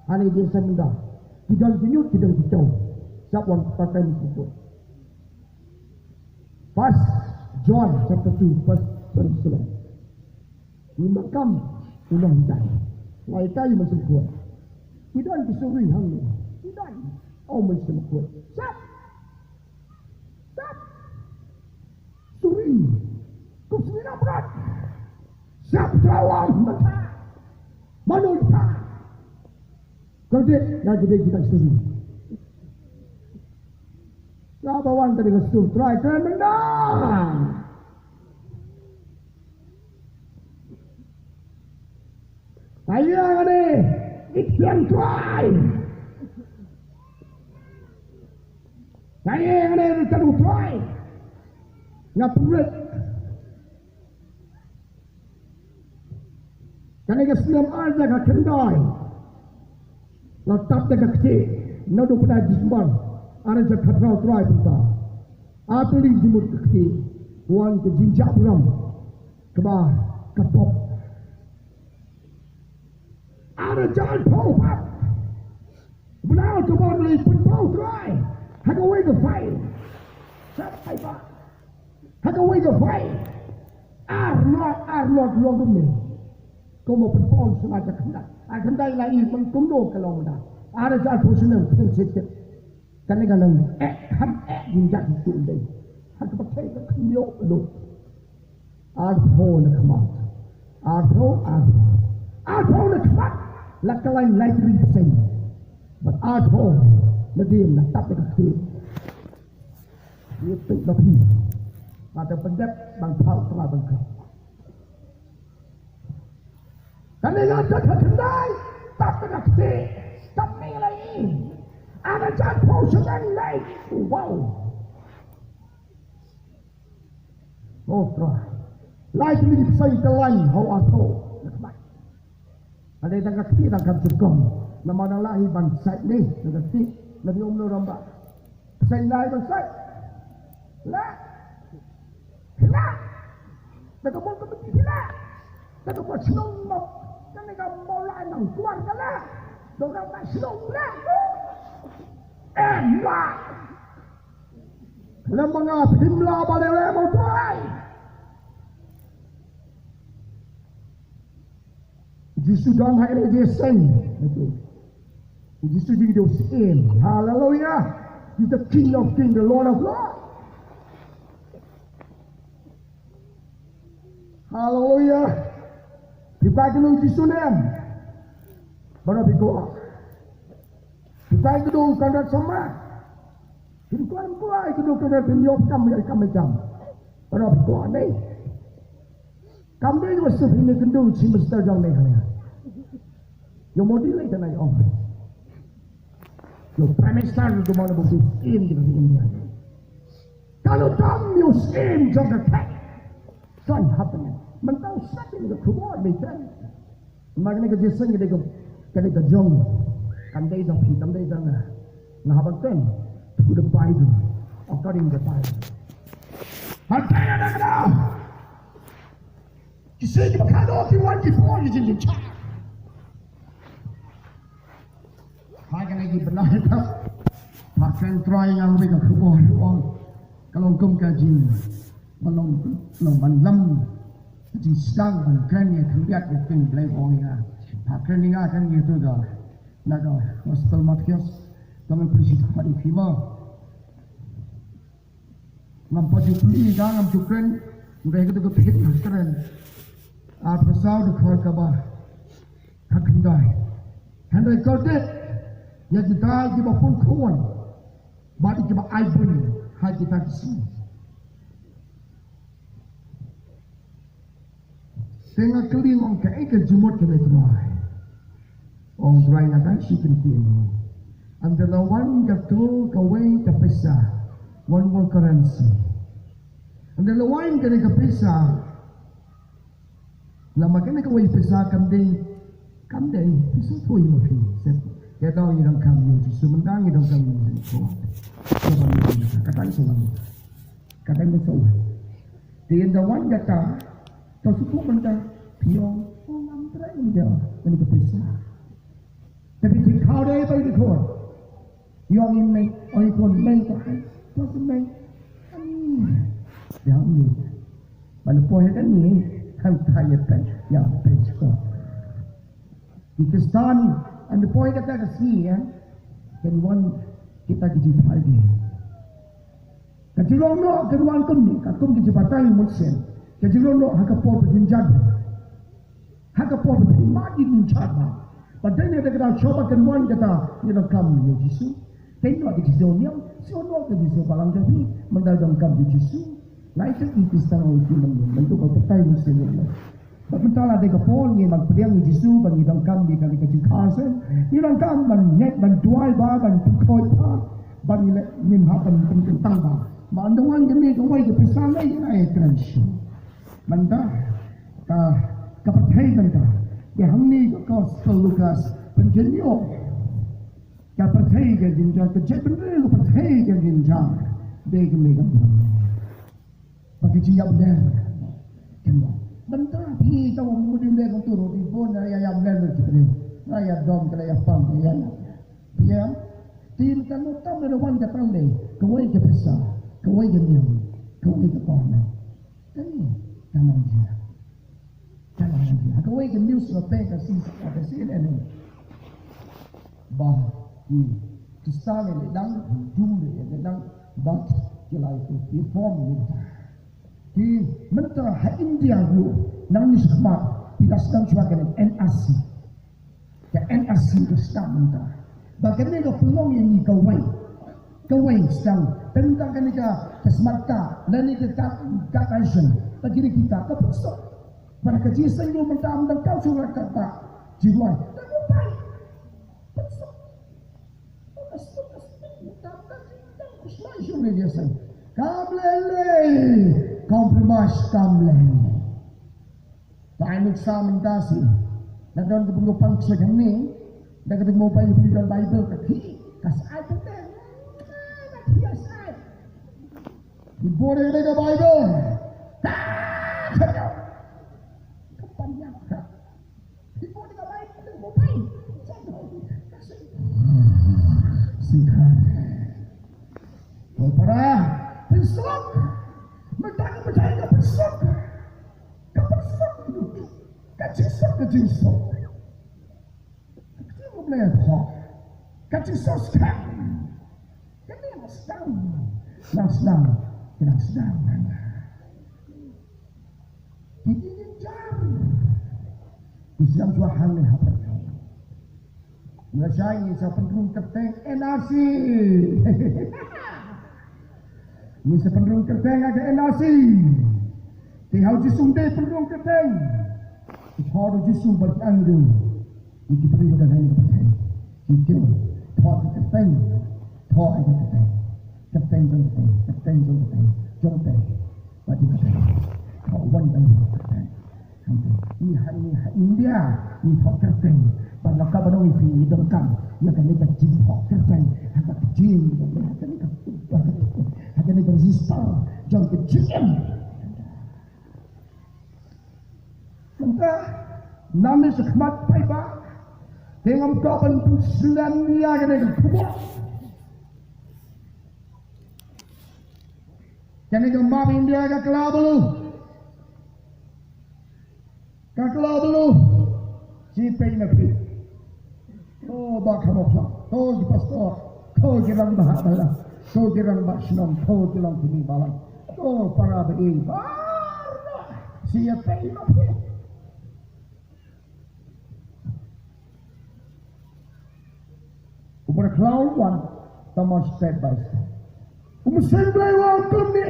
hani ka jiseng mynta. Ki don ki ñiut ki don ki jaw. Sap wan pakai ni ki jaw. First John chapter two verse twenty-seven. Ni makam u nong dai. Lai tai ma sukut. Ki don ki suri hangne. Ki don. Oh, ma sukut. Sap. Sap. Suri. Kum suri na brat. Sap trawang mata. Manu ta. Kau dek na gede kita suri. Ka ba wan ka dei ka sur Trai ka mynta. Ka ïeng ane i thiang Trai. Ka ïeng ane i thiang Trai. Nga pynrit. Kane ka snem ar hajar khyndai. La tap da ka kti. Naduh u bnai December ar hajar khathynriew Trai pynta. Ar tylli jingmut ka kti. Wan ka jingjah burom. Kaba ka pop. Ar hajar arphew pat. Bnai October lei pynpaw Trai ha kawei ka file. Sa ai ba ha kawei ka file. Ar not, ar not long kumne. Kumno pynpaw sngewbha khyndai. Ar khyndai la i man kumno ka long da. Ar hajar arphew snem pynset. Kane ka nang eh kham eh jingjah tu dei. Ha kaba thei ka khyndiat lo. Arphew na khmat. Arphew, arphew. Arphew na khmat. La ka lain lai tri percent. Bad arphew na dien na tap da ka kti. Ïa pynlong phi. Nga te pyndep ban phaw tla ban ka. Kane nga te ka khyndai. Tap da ka kti. Tap ni lai. Ar hajar arphew snem lai. Wow. Oh, Trai. Lai tylli ki bseiñ ka lain ha u arphew na khmat. Ka dei tang ka kti tang kam sngewthuh. Namar dang lah hi ban sait ne na ka kti na bi um no ramba. Bseiñ lai ban sait. Lah. Lah. Da ka bol ka beti lah. Da ka bol shnong mok. Kane ka bol lai nang kuar ka lah. Da ka bol shnong lah. Eh, lah. Lem ma nga phim lah ban ïaleh mo Trai. Jisu dang ha ïa jingïaseng. Jisu jingdon sien. Haleluya. He's the King of Kings, the Lord of Lords. Haleluya. Phi kwah kynduh Jisu ne em? Baroh phi kwah. Phi kwah kynduh Conrad Sangma? Phi kwah, kwah kynduh Conrad, phin ïoh kam, ïoh kam, ïoh kam. Baroh phi kwah ne? Kam dei ba shu phi ne kynduh Chief Minister jong Meghalaya. Ïoh mo dei lei ka na ïoh. Ïoh Prime Minister jong mo na bu in jong India. Ka la dam ïoh siem jong ka theh. Kan hapdeng. Mynta u sngap ïa ka khubor Michael. Ma kane ka jingïaseng ka dei ka, ka dei ka jong. Kam dei jong phi, kam dei jong nga. Nga hap ban kren to the Bible, according to the Bible. Hynrei na ka daw, ki seng kiba khadduh ki wan ki por ki jingkyrshan. Ha kane ki bnai ka, pha kren Trai, nga ngeit ka khubor ruh ka long kum ka jing, ban long, long ban lam ka jingsdang ban kren ïa ka khyndiat ïa ka ktien Blei. Ong ïa nga, pha kren ïa nga, kren ïa tu ka na ka Gospel Mathaios, ka ngan pynshit ha ïa phi mo. Ngam pat ju plie, ngam ju kren, hynrei kata ka pynshit nga kren. Arphew saw, dkhot kaba khatkhyndai. Hynrei kordit ïa kita kiba pun khun bad kiba ai buiñ ha kita ki sngi. Te nga kylli, nga ong, kaei ka jingmut kane Trai? Ong Trai, nga dang shu kyntien. Ynda la wan katu kawei ka pisa, one world currency. Ynda la wan kane ka pisa, lama kane kawei pisa kam dei, kam dei pisa thui ma phi. Ka dei ngi donkam ïa u Jisu, mynta ngi donkam ïa u Jisu. Ka dei sa wan. Ka dang mynta. Te ynda wan kata, to shu pynmynta, phi ong, oh, ngam trei ïa kane ka pisa. Te phi thik thaw dei ba ïa khun. Ïa ong i mei, ong i khun, mei, to ai, to shu mei. Ani. Ïa ong i. Ban poi ïa kane, hangta ïa pei, ïa pei sko. Ki Khristan, ynda poi kata ka sngi, eh, kan wan kita ki jingpynïaid. Ka jinglong noh kan wan kumne, ka kum ki jingbatai mynsiem. Ka jinglong noh ha ka por ba jynjar. Ha ka por ba jynjar ba. Ba dei ne da ka daw shuwa ba kan wan kata, ngi donkam ïa u Jisu. Kan noh ka jingsngew niam, sngewbha ka jingsngew balang jong phi, mynta donkam ïa u Jisu. Ngi ïeit ki Khristan, ngi ïeit ki, mynta ka batai mynsiem. Bad mynta la dei ka por ngi ban pdiang ïa u Jisu, ban ngi donkam ïa kane ka jingkha seh. Ngi donkam ban ngeit, ban duwai ba, ban pynkhuid ba, ban ngi leh, ngim hap ban pynkyntang ba. Ba ynda wan kane kawei ka pisa lei, ngi ai kren shuh. Mynta ka, ka pyrthei mynta, ka hangne ka Gospel Lukas pynjynjar. Ka pyrthei ka jynjar, ka jaitbynriew ka pyrthei ka jynjar. Dei kane ka Ba ki jingïap ler. Kynmaw. Mynta phi ta wan mudui ler kumtu ruh, phi bun ïa ïap ler ki briew. Ïa ïa dom, ïa ïa pang, ïa ïa. Phi ïa. Te mynta noh tam ïa wan ka tang dei. Kawei ka pisa, kawei ka niam, kawei ka kong. Kane ka nang jia. Ka la nang ha kawei ka news ba phi ka C N N. Ba ki Khristan ne dang, Hindu ne dang, ba ki la ïa ki form mynta. Ki mynta ha India ruh nang ni smat ki la sdang shuwa ka N R C. Ka N R C ka sdang mynta. Ba kane ka pynlong ïa ngi kawei. Kawei sdang. Tang kane ka, ka smat ka, lane ka, ka, ka action. Ba kine kita ka pynsuk. Ba ka jingïaseng ruh mynta ym dang kam shuh ka, ka, ka jingduwai. Ka mobile. Pynsuk. Ka suk, ka suk, mynta ym dang kam shuh ka jingïaseng. Kam lei lei. Compromise kam lei lei. Ba ai nuksa mynta shi. Da don ka pyndonkam sha kane. Da ka mobile, phi don Bible ka phi. Ka sa ai pyndonkam. Ka phi ka sa ai. Ki bor ïa ka Baibl. Ka, ka, ka pynïap ka. Ki bor ïa ka Baibl, ka bor ïa ka Baibl. Singkar. Ko para, Pynsuk. Mynta ka pyrthei ka pynsuk. Ka pynsuk. Ka jingsuk, ka jingsuk. Ka ktien U Blei ka thoh. Ka jingsuk skhem. Kane nang sdang. Nang sdang. Nang sdang. Ki jingjynjar. Ki sdang shuwa hangne ha pyrthei. Nga shai ngi sa pynrung kyrteng N R C. Ngi sa pynrung kyrteng ha ka N R C. Te ha u Jisu ym dei pynrung kyrteng. Te thoh da u Jisu bad ki angel. Ngi ki briew ba don ha kane ka pyrthei. Ki kiew. Thoh ka kyrteng. Thoh ka kyrteng. Kyrteng jong kyrteng. Kyrteng jong kyrteng. Jong kyrteng. Bad jong kyrteng. Thoh wan ban kyrteng. Ngi ha, ngi ha India, ngi thoh kyrteng. Bad lada kaba nong ïa phi ngi donkam ïa kane ka jingthoh kyrteng ha ka jing, ha kane ka, ha kane ka register jong ka jingim. Mynta, nangne shakhmat paidbah, te ngam kwah ban pynslem ïa kane ka khubor. Kane ka map India ka kylla bluh. Ka kylla bluh. Shi peit na phi. To ba kham kham. To ki pastor. To ki rangbah balang. To ki rangbah shnong. To ki longkmie balang. To para ba-ïeit. Baroh. Shi peit na phi. U ba khlaw wan, tang ma step by step. U mynsiem Blei u ong kumne.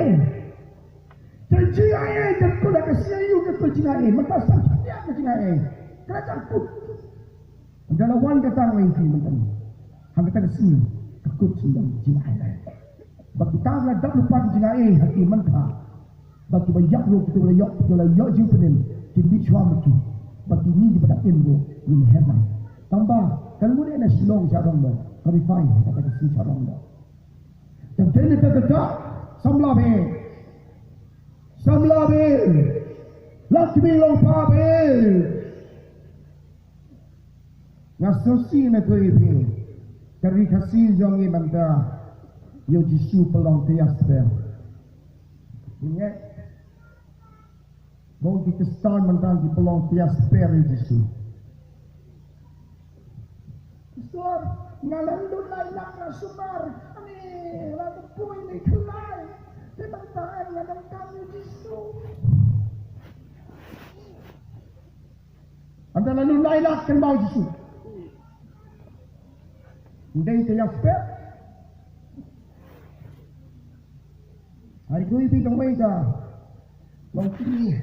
Te jingaiei, te kut ha ka C I U, te kut jingaiei. Mynta sa pynïap ka jingaiei. Ka la kut. Ynda la wan kata ngi ïa phi mynta. Ha kata ka sngi, ka kut sngewdon jingaiei. Ba kita la dap lypa ka jingaiei ha ki mynta. Ba kiba ïap ruh, kiba la ïoh, kiba la ïoh jingpynim, kin dih shuwa ma ki. Ba kine kiba dang im ruh ngin heh lang. Tang ba kan mut ïa na Shillong sha Rangbah, ka refinery kata ka shu sha Rangbah. Tang dei na kata ka dak, samla be. Samla be. Lak kmie long pa be. Nga sngewsih na kawei phi. Ka ri Khasi jong ngi mynta, ïa u Jisu pynlong tayar sper. Ngi ngeit ba ki Khristan mynta ki pynlong tayar sper ïa u Jisu. Pastor, nga la lut lai lak na sumar. Ani, la ka pui ni khlai. Te mynta nga donkam ïa u Jisu. Ynda la lut lai lak kynmaw Jisu. Ym dei tayar sper. Hari kawei phi tang wei ka. Long kini.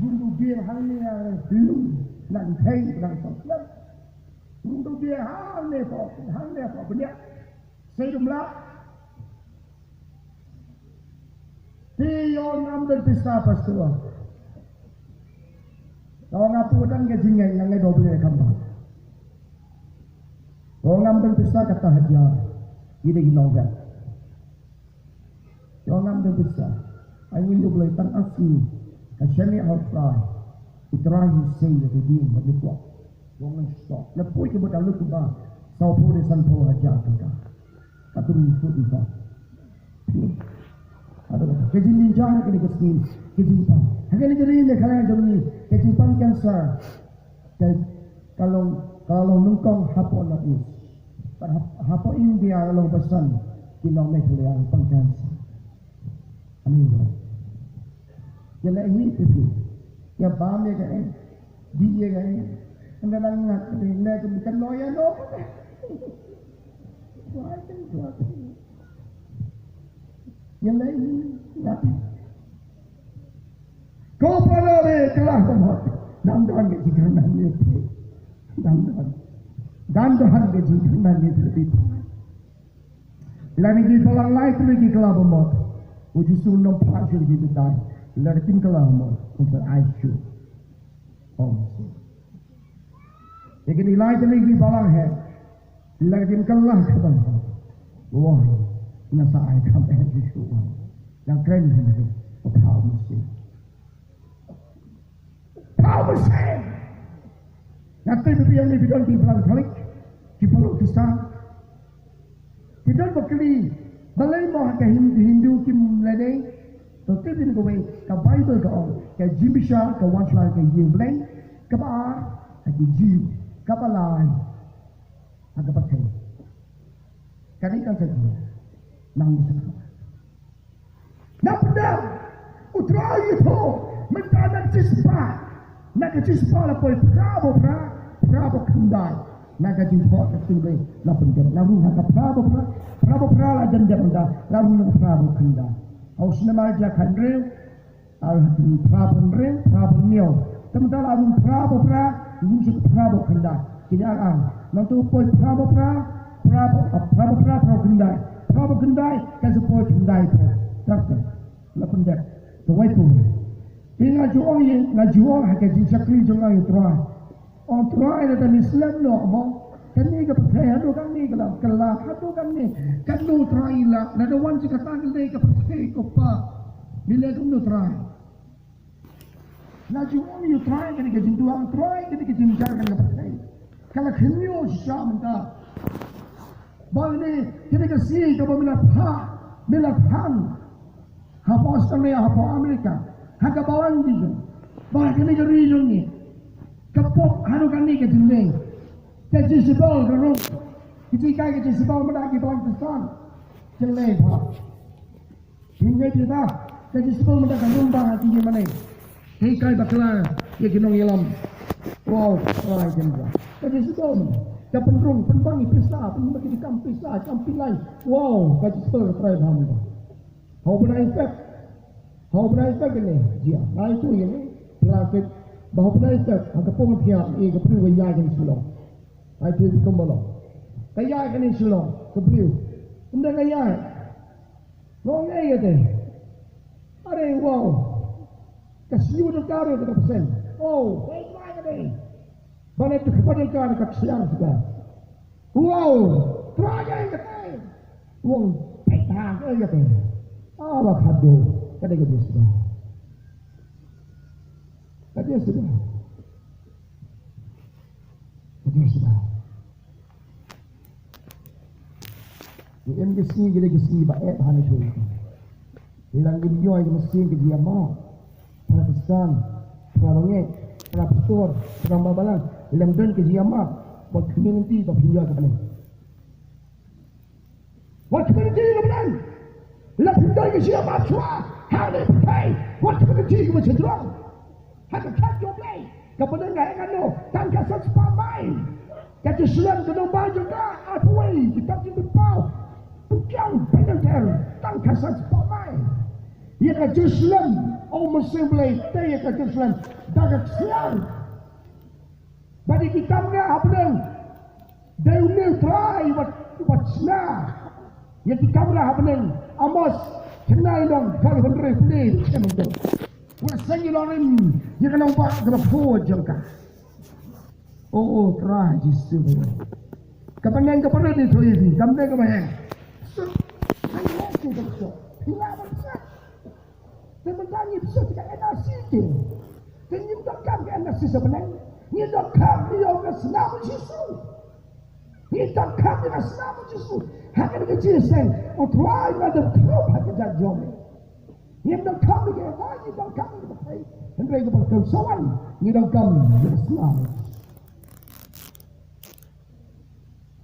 Rum du biang hangne, lum nang thei nang soslam. Rum du biang hangne ko, hangne ko bniah. Sei dum la. Te ïoh ngam don pisa, pastor. Ïoh nga pudang ka jingngeit, nga ngeit ba U Blei kham bha. Ïoh ngam don pisa, kata hajar. Ïa dei ki nongwei. Ïoh ngam don pisa. Ai ngi U Blei tang asi. Ka shane ha u Trai. U Trai hi sei ïa ka ding ba ngi kwah. Ïoh ngam stop. Lada poi ka bad ka lut ka ba. Saw phew ne san phew hajar tyngka. Ka tu ngi sut ngi sut. Aduh, ka jingjynjar ha kane ka sngi, ka jingpang. Ha kane ka ri Meghalaya jong ngi, ka jingpang cancer. Ka, ka long, ka long nyngkong hapoh North East. Bad hap-, hapoh India ka long ba san ki nong Meghalaya pang cancer. Ani ba. Ïa leh hi te phi. Ïa bam ïa kaei. Dih ïa kaei. Ynda la ngat kaei. Leh ka bukan lawyer no. Wai kan buat. Ïa leh hi ngat. Ko para re kylla ba mut. Dang don ka jingkyrmen ïa phi. Dang don. Dang don ka jingkyrmen ïa phi. Lada ki balang lai tylli ki kylla ba mut. U Jisu um phah shuh ïa ki bynta. Lada kim kylla ba mut. Um phah ai shuh. Ong shuh. Ïa kine lai tylli ki balang hi. Lada kim kylla ba mut. Wah. Nga sa ai kham eh Jisu. Nga kren hi. Phah um shuh. Phah um shuh. Nga tip phi ïa ngi phi don ki balang Katolik. Ki balang Khristan. Ki don ba kylli, Balei mo ha ka Hin-, Hindu kim leh dei? To tip ïa kawei, ka Baibl ka ong, ka jingbishar ka wan shuwa ka ïing Blei, kaba ar, ha ki Jiw, kaba lai, ha ka pyrthei. Kane ka sa jia. Nang sa. Na pdeng, U Trai u ïathuh, mynta na ka shispah. Na ka shispah la poi phra ba phra, phra ba khyndai. Na ka jingthoh ka ktien Blei la pyndep. La rung ha ka phra ba phra, phra ba phra la dep dep mynta, la rung ha ka phra ba khyndai. Ha u snem ar hajar khathynriew, ar hajar phra ba hynriew, phra ba hynñiew. Te mynta la rung phra ba phra, rung sha ka phra ba khyndai. Kine ar ar. Nangta poi phra ba phra, phra ba, phra ba phra, phra ba khyndai. Phra ba khyndai, ka sa poi khyndai poi. Te la pyndep. Kawei poi. Te nga ju ong ïa, nga ju ong ha ka jingshakri jong nga ïa U Trai. Ong Trai, lada me slem noh mo, kane ka pyrthei haduh katne ka la kylla, haduh katne, katno Trai la, lada wan sha kata ka lei ka pyrthei ko Pa. Me leh kumno Trai? La ju ong ïa U Trai kane ka jingduwai, Trai kane ka jingjar kane ka pyrthei. Ka la khynñiuh shisha mynta. Ba kane, kane ka sngi kaba me la phah, me la thang. Hapoh Australia, hapoh America, ha ka balang ki jong. Ba kane ka ri jong ngi. Ka pop haduh kane ka jingleh. Ka Jezebel ka rung. Ki jinghikai ka Jezebel mynta ki balang Khristan. Jingleh ba. Jingleh ba. Ka Jezebel mynta ka rung ba ha ki jingmane. Hikai bakla ïa ki nongïalam. Wow, wow, jingleh. Ka Jezebel mynta. Ka pynrung, pynbang ïa pisa, pynbang ïa ki kam pisa, kam pynlait. Wow, ka Jezebel ka trai ba mynta. Ha u bnai Feb. Ha u bnai Feb kane, jia. Nai tu ïa ne, bnai Feb. Ba ha u bnai Feb, ha ka pung pia, ïa ka briew ka ïaid kane Shillong. Nai tu kum ba long. Ka ïaid kane Shillong, ka briew. Ynda ka ïaid. Nga ong ei kata. Are, wow. Ka siew da ka ru da ka psen. Oh, ei, mai kata. Ba ne tu ka da ka ka siar suda. Wow, Trai ïa kata. Wong peit ha ka ïa kata. Ah, ba khadduh. Ka dei ka jingsuda. Ka jingsuda. Ka jingsuda. Ngi em ka sngi, ka dei ka sngi ba eh ha ne shu. Ngi dang ngim ïoh ïa ka mynsiem ka jingïamap. Para Khristan, para bangeit, para pastor, para balang, lem don ka jingïamap. Wat khmih lynti ba phin ïoh ka bneng. Wat khmih lynti ka bneng. La phin don ka jingïamap shuwa ha kane ka pyrthei. Wat khmih lynti kaba sdang. Ha ka khat jong U Blei. Ka bneng ka heh katno? Tang ka san spah mail. Ka Jerusalem ka nongbah jong ka arphew wei ki tam jingpynpaw. Pynkiang pynlynter tang ka san spah mail. Ïa ka Jerusalem, ong u Mynsiem Blei, te ïa ka Jerusalem da ka ksiar. Ba dei ki kamra ha bneng. Dei une U Trai wat, wat shna ïa ki kamra ha bneng. Amos, khyndai lynnong, khat hynriew pule, shem to. Wat seng ïa lorem ïa ka nongbah kaba khuid jong ka. O, o Trai Jisu. Ka bneng kaba rit ïathuh ïa phi, ka bneng kaba heh. So, hynrei shu ka so. Phi lah ban shet. Te mynta ngi bsut ka N R C te. Te ngim donkam ka N R C sa bneng. Ngi donkam ïa ka snam u Jisu. Ngi donkam ïa ka snam u Jisu. Ha kane ka jingïaseng, O Trai, nga dang khrup ha ka jait jong me. Ngim donkam ïa ka, ngi donkam ïa ka pyrthei. Hynrei kaba kut sa wan, ngi donkam ïa ka snam.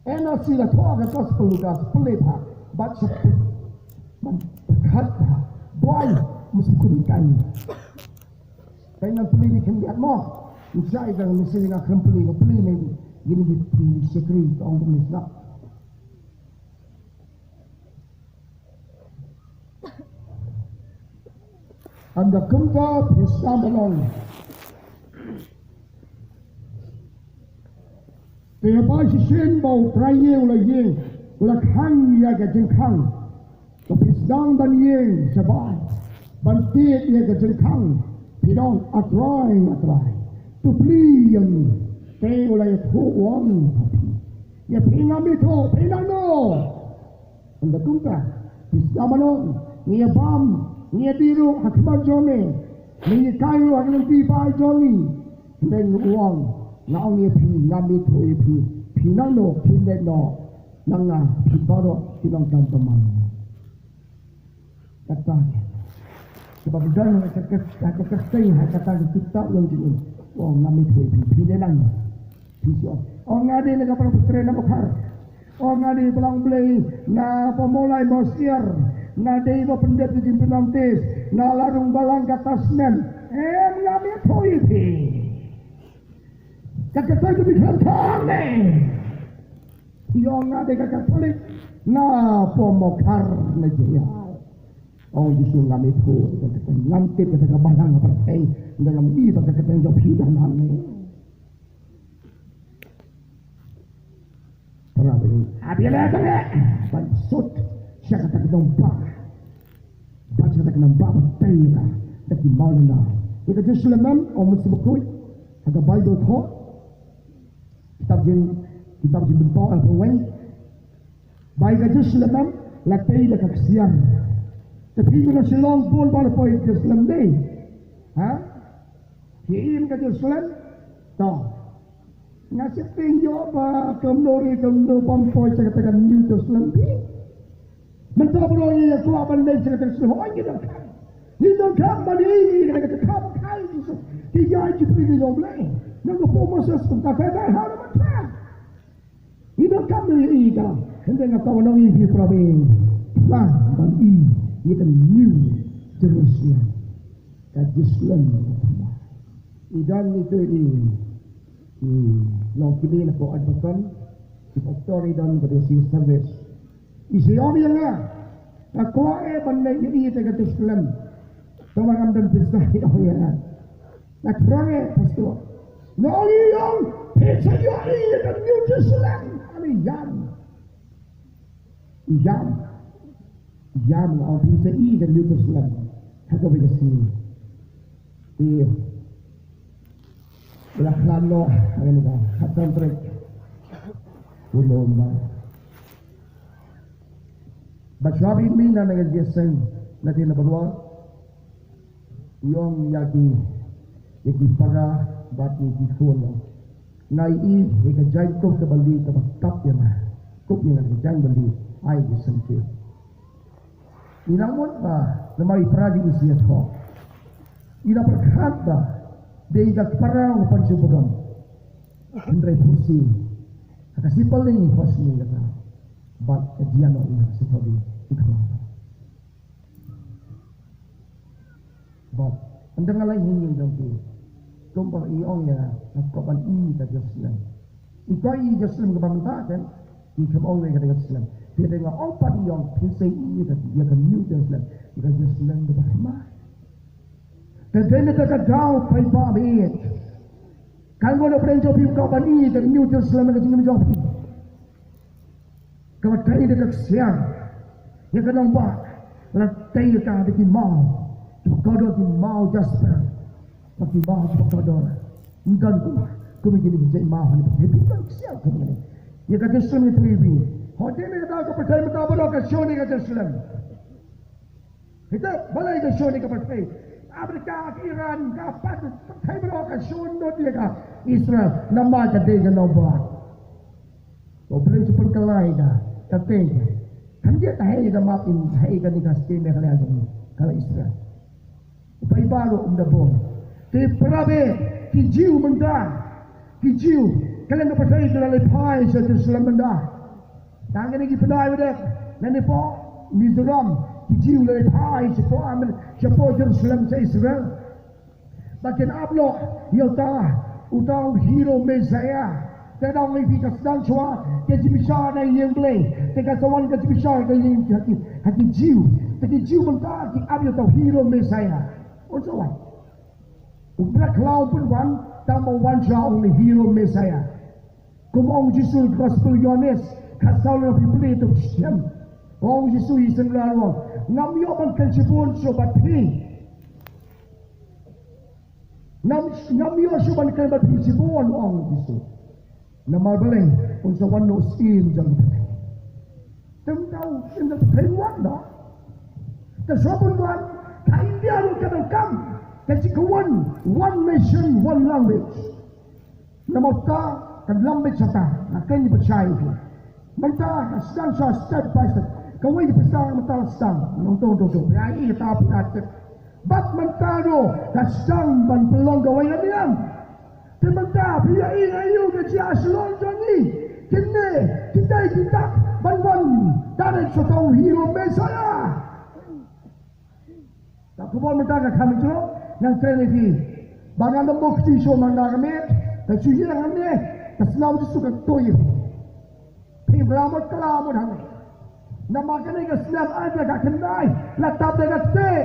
N R C la thoh ha ka Gospel Lukas, pule bha, bad sheptieng. Bad pyrkhat bha, duwai, mesti kun kai. Kai ngan pule ni khyndiat mo. Ngi shai ka mesti nga khlem pule, nga pule ni. Ïa ni ki pule shakri, ka ong kumne sngap. Ynda kumta phi sdang ban ong. Te haba shisien ba u trai ïing u la ïeng, u la khang ïa ka jingkhang. Te phi sdang ban ïeng shabar ban tied ïa ka jingkhang. Phi ong, A Trai, A Trai, to plie ïa ngi. Te u la ïathuh u ong ha phi, ïa phi ngam ithuh, phi nangno. Ynda kumta, phi sdang ban ong, ngi ïa bam, ngi ïa dih ruh ha khmat jong me, ngi ïa kai ruh ha ka lynti bai jong ngi. Hynrei u ong, nga ong ïa phi, ngam ithuh ïa phi, phi nangno, phi leit noh na nga, phi baroh ki nongkam tamar. Kata kaba ka don ha ka, ha ka kyrteng, ha kata ka kitab long jingim. Oh, ngam ithuh ïa phi, phi dei lang. Phi shu ong, oh, nga dei na ka para putre na Mawkhar. Oh, nga dei Balang Blei na Pamolai Mawsiar. Nga dei ba pyndep ka jingpynlong test na la rung balang ka tasnem. Em, ngam ithuh ïa phi. Ka kyrteng ka bikhlem thang ne. Ïa nga dei ka Katholik na Pamawkhar na Jaiaw. Ong Jisu, ngam ithuh, ngam tip kata ka balang ka pyrthei, ngam i ba ka kyrteng jong phi dang hangne. Para bangeit, ap ïa lade ban sut sha kata ka nongbah. Bad sha kata ka nongbah ba tei ïa ka da ki maw lyngdoh. Ïa ka Jerusalem, ong Mynsiem Bakhuid ha ka Baibl thoh. Kitab Jing, kitab Jingbynta arphew wei. Ba ïa ka Jerusalem la tei da ka ksiar. Te phi kino sha long bun ba la poi Jerusalem dei? Ha? Phi im ka Jerusalem? To. Nga shu tieng ïoh ba kumno re kumno bym poi sha kata ka New Jerusalem phi. Mynta baroh ngi ïa kwah ban leit sha kata ka Jerusalem. Hooid ngi donkam. Ngi donkam ban ïohi ïa kata ka jaka ba khai Jisu. Ki ïa Jubili ki jong U Blei. Nangno u Moses kumta ka dei ha na mynta. Ngi donkam ban ïohi ïa ka. Hynrei nga kwah ban ong ïa phi para bangeit. Lah ban ïohi ïa ka New Jerusalem. Ka Jerusalem. I don ito i, i long kine na ko Advocate, i pastor i don ka dei civil service. I sa ïohi ïa nga. Nga kwah eh ban leit ïohi ïa ka Jerusalem. Tang ba ngam don pisa ïohi ïa nga. Nga kren eh pastor. Nga ong ïa u, phi sa ïohi ïa ka New Jerusalem. Ani ïam. Ïam. Ïam, nga ong phi sa ïohi ka New Jerusalem. Ha kawei ka sngi. Ïa. Ba la khlad noh, ha kane ka khatsan tarik u November. Bad shuwa ba i mih na ka jingïaseng na ka Nabadwar, i ong ïa ki, ïa ki para bad ïa ki khun, nga ïohi ïa ka jaiñkup kaba lieh kaba tap ïa nga. Kup ïa nga ka jaiñ ba lieh, ai ki syntiew. Ngi nang mut ba namar i para jong ngi sha ïathoh. Ngi nang pyrkhat ba dei ka para u pynshong burom. Hynrei phusi ha ka Sipal Lei ngi phusi ngi kata. Bad ka jia noh ngi ha ka Sipal Lei ngi kata. Bad ynda nga leit ha ïing jong ki, kumba i ong ïa nga, nga kwah ban i ka Jerusalem. I kwah i Jerusalem kaba mynta kan, i khlem ong ïa ka Jerusalem. Te nga ong pat i ong phin sa i ïa ka, ïa ka New Jerusalem, ïa ka Jerusalem kaba thymmai. Te dei na kata ka daw paidbah baieit. Kan ngi ong na pdeng jong phi kwah ban i ka New Jerusalem ha ka jingim jong phi. Kaba tei da ka ksiar. Ïa ka nongbah la tei ïa ka da ki maw kiba kordor, ki maw jasper bad ki maw kiba kordor. Ym don kumba kum kine ki jait maw ha kane ka pyrthei. Phi don ksiar kum kane. Ïa ka Jerusalem ïa phi. Hooid, dei na kata ka pyrthei mynta baroh ka shon ïa ka Jerusalem. Kita balei ka shon ïa ka pyrthei? Amerika, ka Iran, ka Pakistan, pyrthei baroh ka shon nud ïa ka Israel. Namar ka dei ka nongbah. Ko Blei shu pynkylla ïa ka, ka tei ka. Kan ïa ka hei ka map in hei kane ka state Meghalaya jong ngi, ka la Israel. Paidbah ruh ym da bun. Te para bangeit, ki Jiw mynta, ki Jiw, kylleng ka pyrthei ki la leit phai sha Jerusalem mynta. Tang kine ki pynai ba dep na Nepal, Mizoram, ki Jiw la leit phai shapoh Amer-, shapoh Jerusalem sha Israel. Ba kin ap noh ïa uta, uta u hero Messiah. Te nga ong ïa phi, ka sdang shuwa ka jingbishar na ïing Blei, te ka sa wan ka jingbishar ha ïing, ha ki, ha ki Jiw. Te ki Jiw mynta ki ap ïa uta u hero Messiah. Un sa wan. U Blei khlaw pynwan, tang ba wan shuwa u hero Messiah. Kum ong Jisu, Gospel Ïoannis khatsaw, lynnong phra phew lai, to shem. Ong Jisu, i sngewbha ruh, ngam ïoh ban kren shibun shuh bad phi. Ngam, ngam ïoh shuh ban kren bad phi shibun, ong Jisu. Namar balei? Un sa wan na u Syiem jong ka pyrthei. Te mynta u Syiem jong ka pyrthei u wan noh. Te shuwa ban wan, ka India ruh ka donkam ka jingkwah, one nation, one language. Namar kata ka lam beit shata, nga kren ïa phi shai phi. Mynta ka sdang sha step by step. Kawei ka pisa mynta la sdang, nongtong tong tong, phi ïa i kata phi ïa tip. Bad mynta ruh ka sdang ban pynlong kawei ka niam. Te mynta phi ïa i ïa u ka jia shlong jong ngi. Kine kita kita ban wan direct sha uta u hero Messiah. Ka khubor mynta ka kham jong ngan kren ïa phi. Ba ngan ym bok ti shu mynta ka miet ka shu ïeng hangne. Ka snam Jisu ka tuid. Phi bla mut kla mut hangne. Namar kane ka snem ai da ka khyndai la tap da ka ktieh.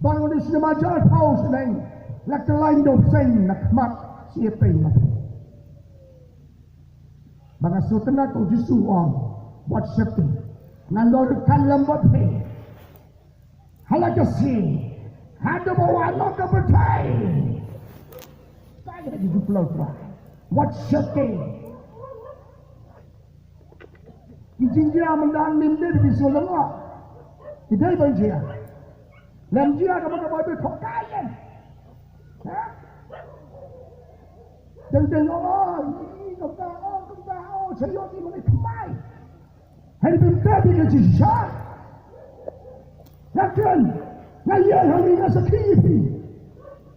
Ba ngan ïa snem ajar phaw snem la kyllain dewseng na khmat shi pei ma phi. Ba nga sngewtynnat ko Jisu u ong, wat sheptieng. Nga lor kan lem bad phi. Ha la ka sngi haduh ba wan la ka pyrthei. Ka ïa ka Jisu pynlong Trai. Wat sheptieng. Ki jingjia mynta ngim dei ban sngewlyngngoh. Ki dei ban jia. Lem jia kaba ka Baibl thok kai ïa. Ha? Teng teng, oh, i, i, kumta, oh, kumta, oh, sa ïoh ki mane thymmai. Hynrei bym tep ïa ka jingshisha. Nga kren, nga ïeng hangne nga sakhi ïa phi.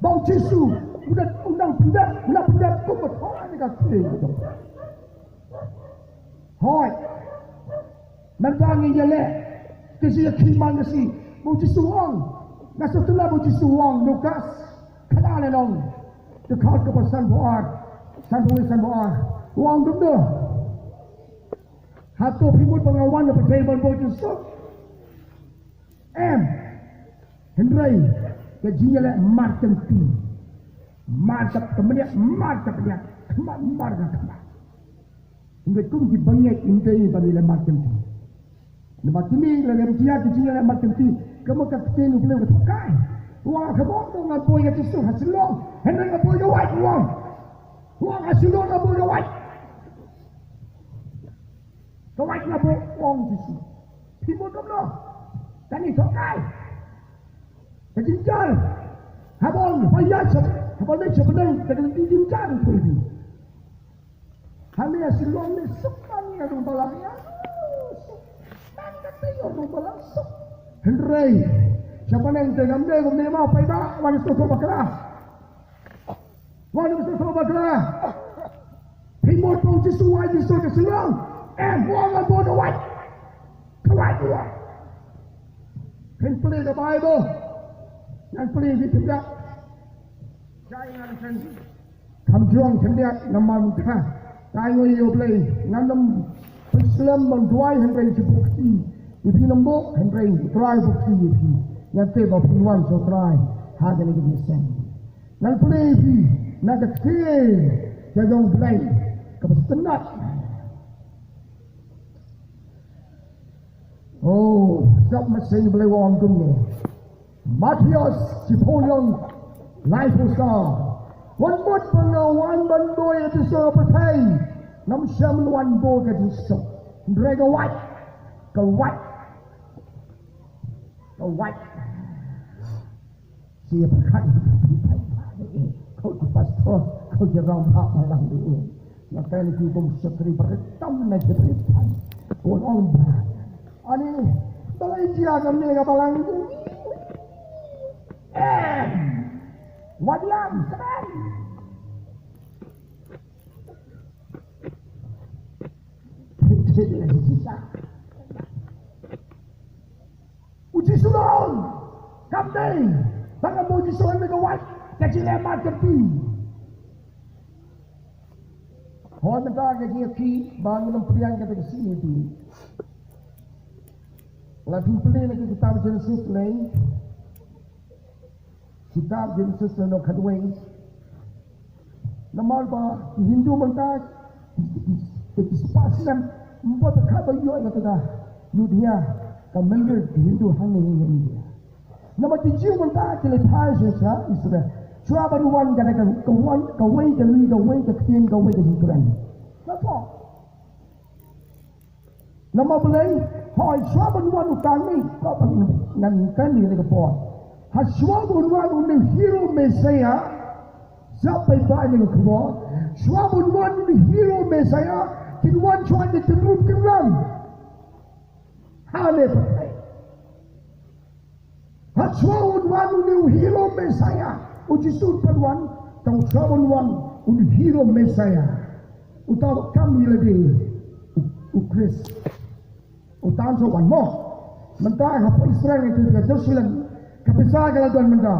Ba u Jisu u dang, u dang pyndep, u dang pyndep kum ba thoh ïa ka ktien ka jong. Hooid. Mynta ngi ïaleh ka jingïakhih man ka sngi. Ba u Jisu u ong, nga sngewtynnat ba u Jisu u ong, Lukas khatlai lynnong, dkhot kaba sanphew ar, sanphew wei, sanphew ar. U ong kumno? Hato phi mut ba nga wan na pyrthei ban buh jingsuk? Em. Hynrei ka jingïaleh mar kynti, mar ka bniat, mar ka bniat, khmat mar ka khmat. Hynrei kum ki bangeit ngim dei ban ïaleh mar kynti. Namar kine lada ngim jia ki jingïaleh mar kynti, ka mut ka ktien U Blei ka thoh kai. U ong, ka mut ngan buh ïa ka jingsuk ha shlong, hynrei ngan buh ïa ka wait, u ong. U ong, ha shlong ngan buh ïa ka wait. Ka wait ngan buh, u ong Jisu. Phi mut kumno? Kane thoh kai. Ka jynjar. Haba ong, haba ïaid sha, haba leit sha bneng, ka dei ka jynjar, u phi. Hangne ha shlong ne suk, hangne ha rung balang ïa. Suk. Nang kata ïa rung balang suk. Hynrei sha bneng te ngam dei kumne mo, paidbah, wan suk suk bakla. Wan suk suk bakla. Phi mut ba u Jisu, u ong Jisu ka shlong. Em, u ong ngan buh ka wait. Ka wait u ong. Phin plie ka Baibl. Ngan plie, phi phin da. Jai ngan phin. Kham jrong khyndiat namar mynta ka ainguh ïa U Blei, ngan ym pynslem ban duwai hynrei shu buh kti ïa phi, ym buh hynrei U Trai buh kti ïa phi. Ngan tip ba phin wan sha U Trai ha kane ka jingïaseng. Ngan plie ïa phi na ka ktien ka jong U Blei kaba sngewtynnat. Oh, sngap, ma sngewbha Blei u ong kumne. Mathaios shiphew lynnong laiphew saw. Wat mut ba nga wan ban buh ïa ka jingsuk ha pyrthei. Ngam shym wan buh ka jingsuk. Hynrei ka wait. Ka wait. Ka wait. Shi pyrkhat ïa ki paidbah, eh, ko ki pastor, ko ki rangbah balang, eh. Nga kren ïa ki kum shakri, ba rit tam na ki rit tam. Ko ong ba, ani, balei jia kumne ka balang. Em. Wat ïam, kren. U Jisu u ong, kam dei ba ngan buh jingsuk hangne, ka wait, ka jingleh mar kynti. Hooid, mynta ka jingïakhih ba ngin ym pdiang kata ka sngi. Lada phi pule na ka kitab Jenesis lei, kitab Jenesis lynnong khatwei. Namar ba ki Hindu mynta ki, ki, ki, ki spah snem, ym pat ba kham ïoh ïa kata ka Ayodhya, ka mandir ki Hindu hangne ha India. Namar ki Jiw mynta ki la phai sha Israel. Shuwa ban wan kata ka, ka wan, kawei ka ri, kawei ka ktien, kawei ka jingkren. Namar balei? Hooid, shuwa ban wan uta ne, ka ban ngan kren ïa kane ka por. Ha shuwa ban wan une u hero Messiah, sngap paidbah ïa kane ka khubor. Shuwa ban wan une u hero Messiah, kin wan shuwa ïa ka kynrum kynram. Ane pyrthei. Hashwa un wan une u hero Messiah. U Jisu pat wan, tang hashwa un wan une u hero Messiah. Uta u kam ïa lade u, u Khrist. Uta un sa wan mo. Mynta ha Israel ngi tip ka Jerusalem. Ka pisa ka la don mynta.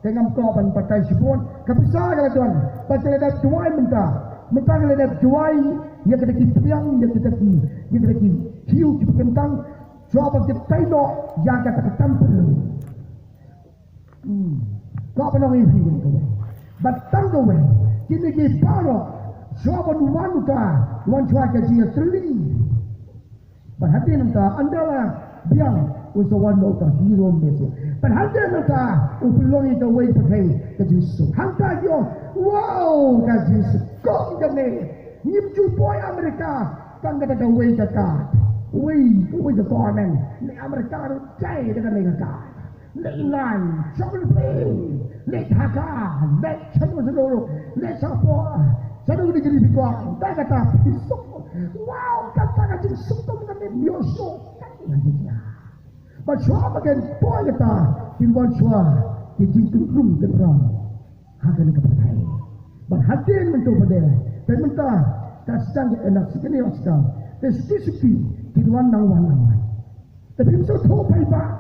Te ngam kwah ban batai shibun. Ka pisa ka la don. Ba ka la dep duwai mynta. Mynta ka la dep duwai. Ïa kata ki pliang, ïa kata ki, ïa kata ki hiew ki kyntang. Shuwa ba ki tai noh ïa kata ka temple. Hmm. Kwah ban ong ïa phi kawei. Bad tang kawei. Kine ki baroh. Shuwa ban wan uta. Wan shuwa ka jingïatylli. Bad hadien nangta, ynda la biang, un sa wan noh uta hero Messiah. Bad hadien nangta, u pynlong ïa kawei pat ka jingsuk. Hangta ïoh, wow, ka jingsuk. Kum kane, ngim ju poi Amerika, tang kata kawei ka card. Wei, kawei ka government. Ni Amerika ruh dei da kane ka card. Leit England, shopping, leit Dhaka, leit shano shano, leit shapoh, shano degree phi kwah, da kata phi suk. Wow, kata ka jingsuk to ka ne myo suk. Bad shuwa ba kin poi kata, kin wan shuwa, ki jingkynrum kynram. Ha kane ka pyrthei. Bad hadien mynta ba dei, te mynta, ka sdang ka enak sikane wan sdang. Te suki suki, kin wan nang wan nang wan. Te phim sngewthuh paidbah,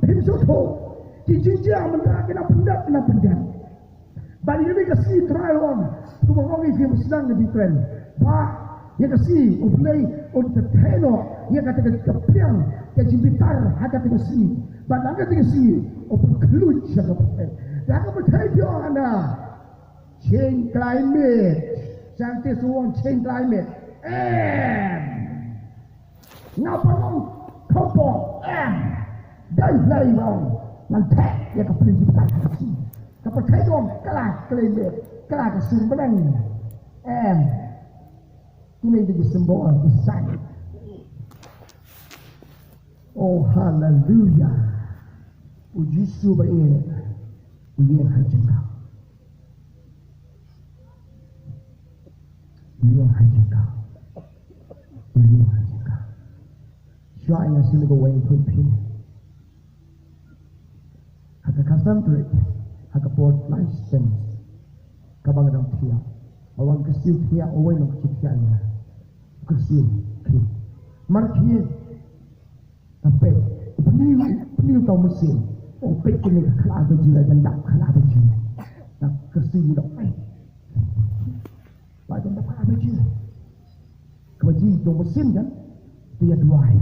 phim sngewthuh. Ki jingjia mynta ki nang pyndep, ki nang pyndep. Bad ïa kane ka sngi Trai u ong, kumba ong ïa ki ba sdang na Ukraine. Ba ïa ka sngi U Blei un kynthei noh ïa kata ka pliang ka jingbitar ha kata ka sngi. Bad ha kata ka sngi u pynkhluit ïa ka pyrthei. Ïa ka pyrthei ki ong hana, change climate. Scientist u ong change climate. Em. Nga pynlong khopong, em. Dei Blei ba ong ngan theh ïa ka pyrthei ka pyrthei. Ka pyrthei dong kala klei leh, kala ka sum bneng. Em. Kine dei ki symbol ki sign. Oh, haleluya. U Jisu ba ïeit u ïeng ha jingkam. Ïeng ha jingkam. Ïeng ha jingkam. Shuwa ïa nga sngewthuh kawei, khuid phi. Ha ka Khamsan tarik, ha ka por lai spens, kaba nga dang thiah. Ba wan kyrsiew thiah, uwei u nongkyrsiew thiah ïa nga. Kyrsiew, khie. Mar khie, Ka peit, pynïoh, pynïoh tang mynsiem. Oh, peit kane ka khlad baji la jan dap khlad baji. Na kyrsiew dok, eh. La jan dap khlad baji. Ka baji jong mynsiem jan. Te ïa duwai.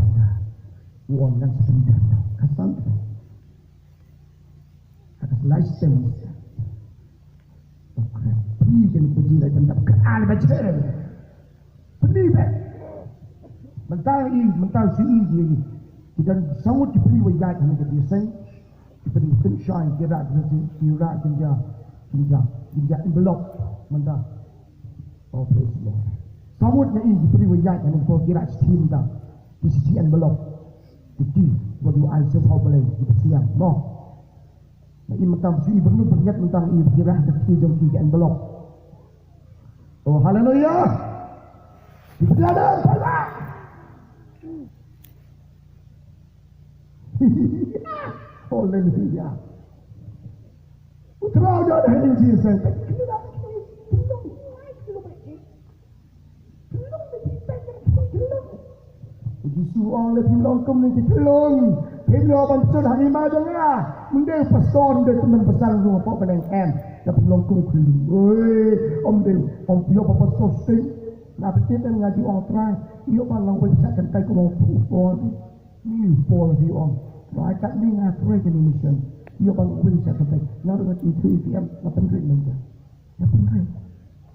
U ong ngan sa pyndep. Ka san. Ka sa lai stem. Pynïoh kane ka baji la jan dap khlad baji. Pynïoh bad. Mynta i, mynta shu i, i, i. Ki don saw ngut ki briew ba ïaid ha kane ka jingïaseng. Ki briew tynshai, ki rah, ki rah, ki rah, ki rah, ki rah envelope. Mynta. Oh, praise the Lord. Saw ngut nga i ki briew ba ïaid ha kane ka por ki rah shithi mynta. Ki shithi envelope. Ki ti, ba du ai sha u Blei, ki siang. Mo. Nga i mynta shu i bynnud bynñiat mynta i ba ki rah ka kti jong ki ka envelope. Oh, haleluya. Ki pynïaid da pala. Haleluya. U Trai u da ha ïing jingïaseng. U Jisu u ong lei phim long kum ne ki khyllung. Phim ïoh ban sut ha hima jong nga. Ym dei u pastor, ym dei u tymmen basan ruh hapoh bneng em. Lada phim long kum u khyllung. Oi, ym dei, ym ïoh ba pastor sting. Na phi tip em nga ju ong Trai. Ïoh ban long wei sa kyntai kum u Paul. Ni u Paul u ong. Trai kat ni nga trei kane mission. Ïoh ban long wei sa kyntai. Nga ruh nga ju trei em. Nga pynrit mynta. Nga pynrit.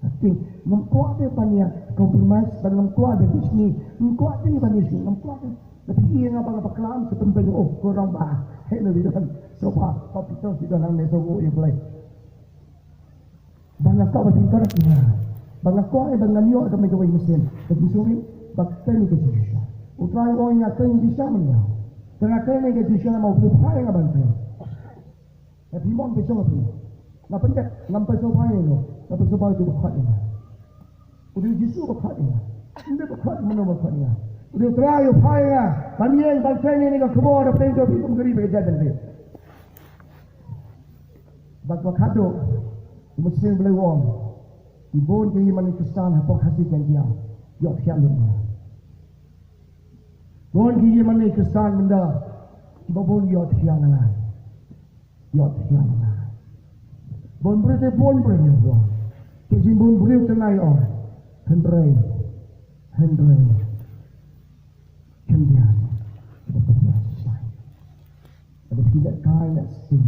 Ati, ngam kwah te ban ïa compromise, ban ngam kwah te bishni, ngam kwah te ban ïa shi, ngam kwah te. Lada phi ïa nga ba nga bakla, sa pynbeiñ, oh, ko rangbah. Hei na bidon, so ba, ba phi tong phi don hangne so ko ïa Blei. Ba nga kwah ba phi correct ïa nga. Ba nga kwah ïa ba ngan ïoh ka mei kawei mynsiem. Ka jingsuri, ba kane ka jingshisha. U Trai u ong ïa nga kane ka jingshisha mynta. Ka nga kane ka jingshisha namar u Blei u phah ïa nga ban kren. Ïa phi mon phi shong phi. Nga pyndep, ngam pynshong phi ïa no. Nga pynshong phi ïa u ba khot ïa nga. U dei u Jisu ba khot ïa nga. Ym dei ba khot ïa mano ba khot ïa nga. U Trai u phai ïa nga ban ïeng ban kren ïa kane ka khubor hapdeng jong phi kum ka ri bad ka jaitbynriew. Bad ba khadduh u Mynsiem Blei u ong, ki bun ki ïingmane Khristan hapoh Khasi Jaiñtia ïohthiah lut. Bun ki ïingmane Khristan mynta kiba bun ïohthiah na ngai. Ïohthiah na ngai. Bun briew te bun briew ïa u. Te jingbun briew te ngai ong. Hynrei, hynrei khyndiat. Lada phi lehkai lehsting,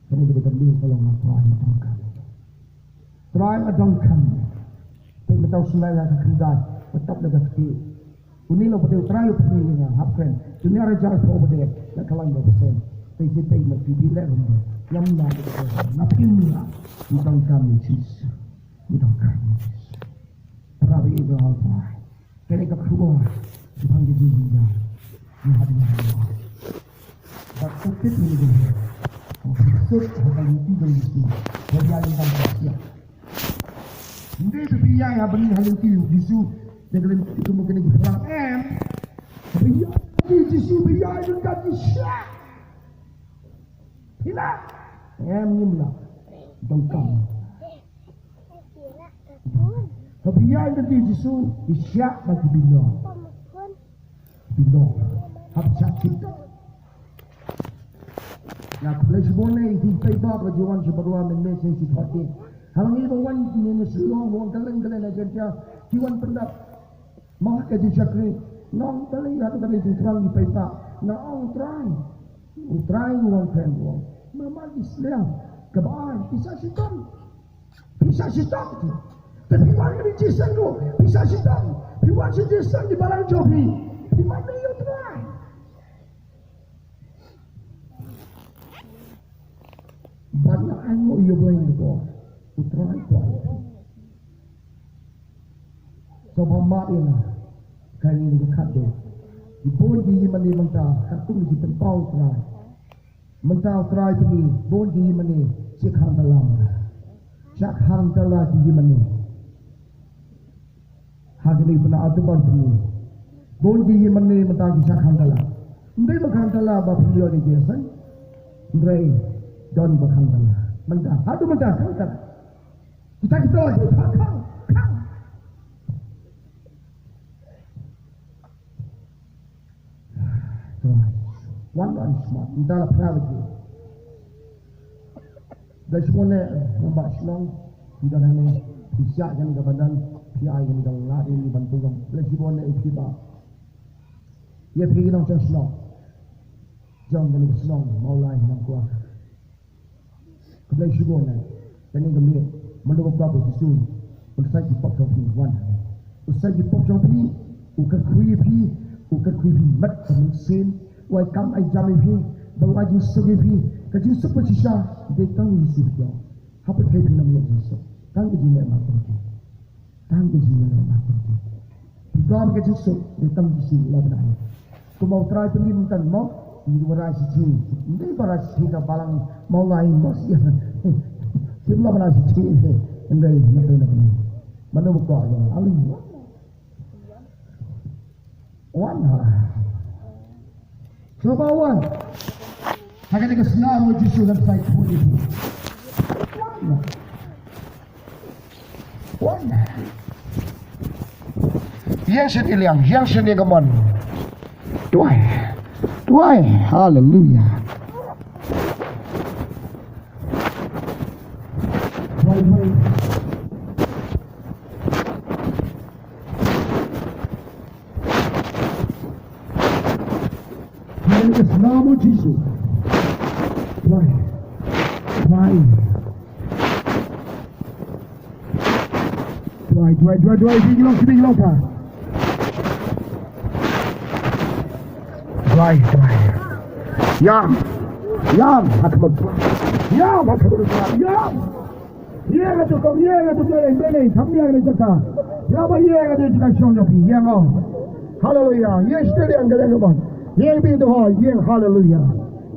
kane ka dei ka lieng ka long na Trai Madonkam. Trai Madonkam. Peit mynta u sngewlem ïa ka khyndai, ka tap da ka kti. Une u long pat u Trai u pyni ïa nga, hap kren. Dunia raja u pynbeit ïa ka lain ba bseiñ. Peit, peit, peit, ma phi phi leh kumno. Ngam lah, ngam lah. Ngi donkam ïa u Jisu. Ngi donkam ïa u Jisu. Para bangeit ba ha Trai. Kane ka khubor shaphang ka jingjynjar. Ngi hap ïa ka. Bad ka tip ngi dei. Ka suk ha ka lynti jong u Jisu. Ka ïaid lynti jong u Jisu. Ym dei ba phi ïaid ha bynta ha lynti u Jisu. Ïa ka lynti kumno kane ki phlang em. Ba ïaid lynti u Jisu, ba ïaid lynti u Jisu. Phi lah. Em, ngim lah. Donkam. Haba ïaid lynti Jisu, ki shah bad ki bilor. Bilor. Hap shah ki. Nga khublei shibun ïa ki paidbah ba ju wan sha Bad Wai mynmiet sha Shillong. Haba ngi ba wan ne ne Shillong, wan kylleng kylleng na Jaiñtia, ki wan pyndap. Ma ka jingshakri, nga ong balei hato ka dei jingthrang ïa ki paidbah. Nga ong Trai. U Trai u ong kren u ong. Namar ki sliang, kaba ar, ki shah shitom. Phi shah shitom. Te phi wan ka jingïaseng ruh, phi shah shitom. Phi wan sha jingïaseng ki balang jong phi. Phi wan ïa u Trai. Bad nga ainguh ïa u Blei, u Trai. Sngewbha map ïa nga. Kane ka khatduh. Ki bun ki ïingmane mynta katkum ki pynpaw u Trai. Mynta u Trai pyni bun ki ïingmane, shi khang tala. Shi khang tala ki ïingmane. Ha kane ka bnai October pyni bun ki ïingmane mynta ki shi khang tala. Ym dei ba khang tala ba pynbiang ïa ki ïaseng. Hynrei don ba khang tala. Mynta, haduh mynta khang tala. Kita, kita lagi khang, khang, khang. Wan, wan, smat. Mynta la phra baje. Blei shibun ïa u bah shnong. Phi don hangne. Phi shah ïa kane ka badan. Phi ai ïa kane ka lad ïa ngi ban pynlong. Blei shibun ïa phi bah. Ïa phi ki nongshong shnong jong kane ka shnong Mawlai Nongkwar. Khublei shibun eh. Kane ka miet, mano ba kwah ba u Jisu un said ki pop jong phi, wan. Un said ki pop jong phi, u kyrkhu ïa phi, u kyrkhu ïa phi mat ka mynsiem, u ai kam ai jam ïa phi, ba u ai jingsuk ïa phi. Ka jingsuk ba shisha dei tang u Jisu phi ong. Hap pyrthei phi nang ïoh jingsuk. Tang ka jingleh mat jong phi. Tang ka jingïaleh mat jong phi. Phi don ka jingsuk, dei tang Jisu la bnai. Kumba u Trai pynlong mynta mo, ngi wanrah shithi. Ngi wanrah shithi ka balang Mawlai mo sha. Kim la wanrah shithi. Ngi mynta na pynlong. Mano ba kwah ïa ali. Wan ha. Sngewbha wan. Ha kane ka snam u Jisu ngan sai khun ïa phi. Wan. Wan. Ïeng shen i liang, ïeng shen i kamon. Duwai. Duwai. Haleluya. Duwai, duwai. Haleluya, selamat Jisu. Duwai. Duwai. Duwai, duwai, duwai, duwai. Bing long, bing long ka. Duwai, duwai. Ïam. Ïam. Hakmat. Ïam. Hakmat. Ïam. Ïeng ha ka kyrteng, ïeng ha ka kyrteng, ïeng ha ka kyrteng, ïeng ha ka kyrteng. Ïeng ha ka kyrteng, ïeng ha ka kyrteng. Haleluya. Ïeng sdang, ïeng ha ka kyrteng. Ïeng bad u Trai, ïeng, haleluya.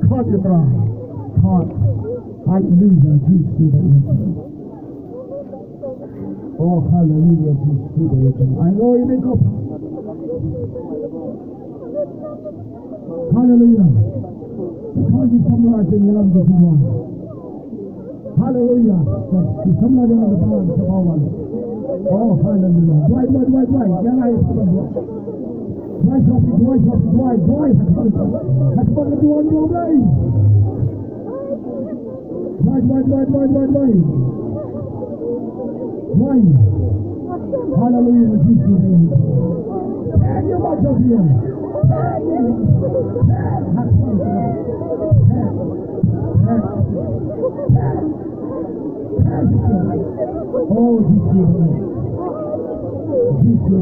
Khot ïa u Trai. Khot. Haleluya. Jisu ba ïa. Oh, haleluya. Jisu ba ïa. Ai, oi, me ko. Haleluya. Ka ki samla jingïalam ka Trai. Haleluya. Ki samla jingïalam ka Trai. Oh, haleluya. Duwai, duwai, duwai, duwai. Ïa ngai, duwai. Duwai, duwai, duwai, duwai, duwai. Haleluya. Duwai, duwai, duwai, duwai, duwai, duwai. Duwai. Haleluya, Jisu. Thank you, Lord, for being. Thank you. Thank you. Thank you. Oh, Jisu. Jisu.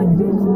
Jisu.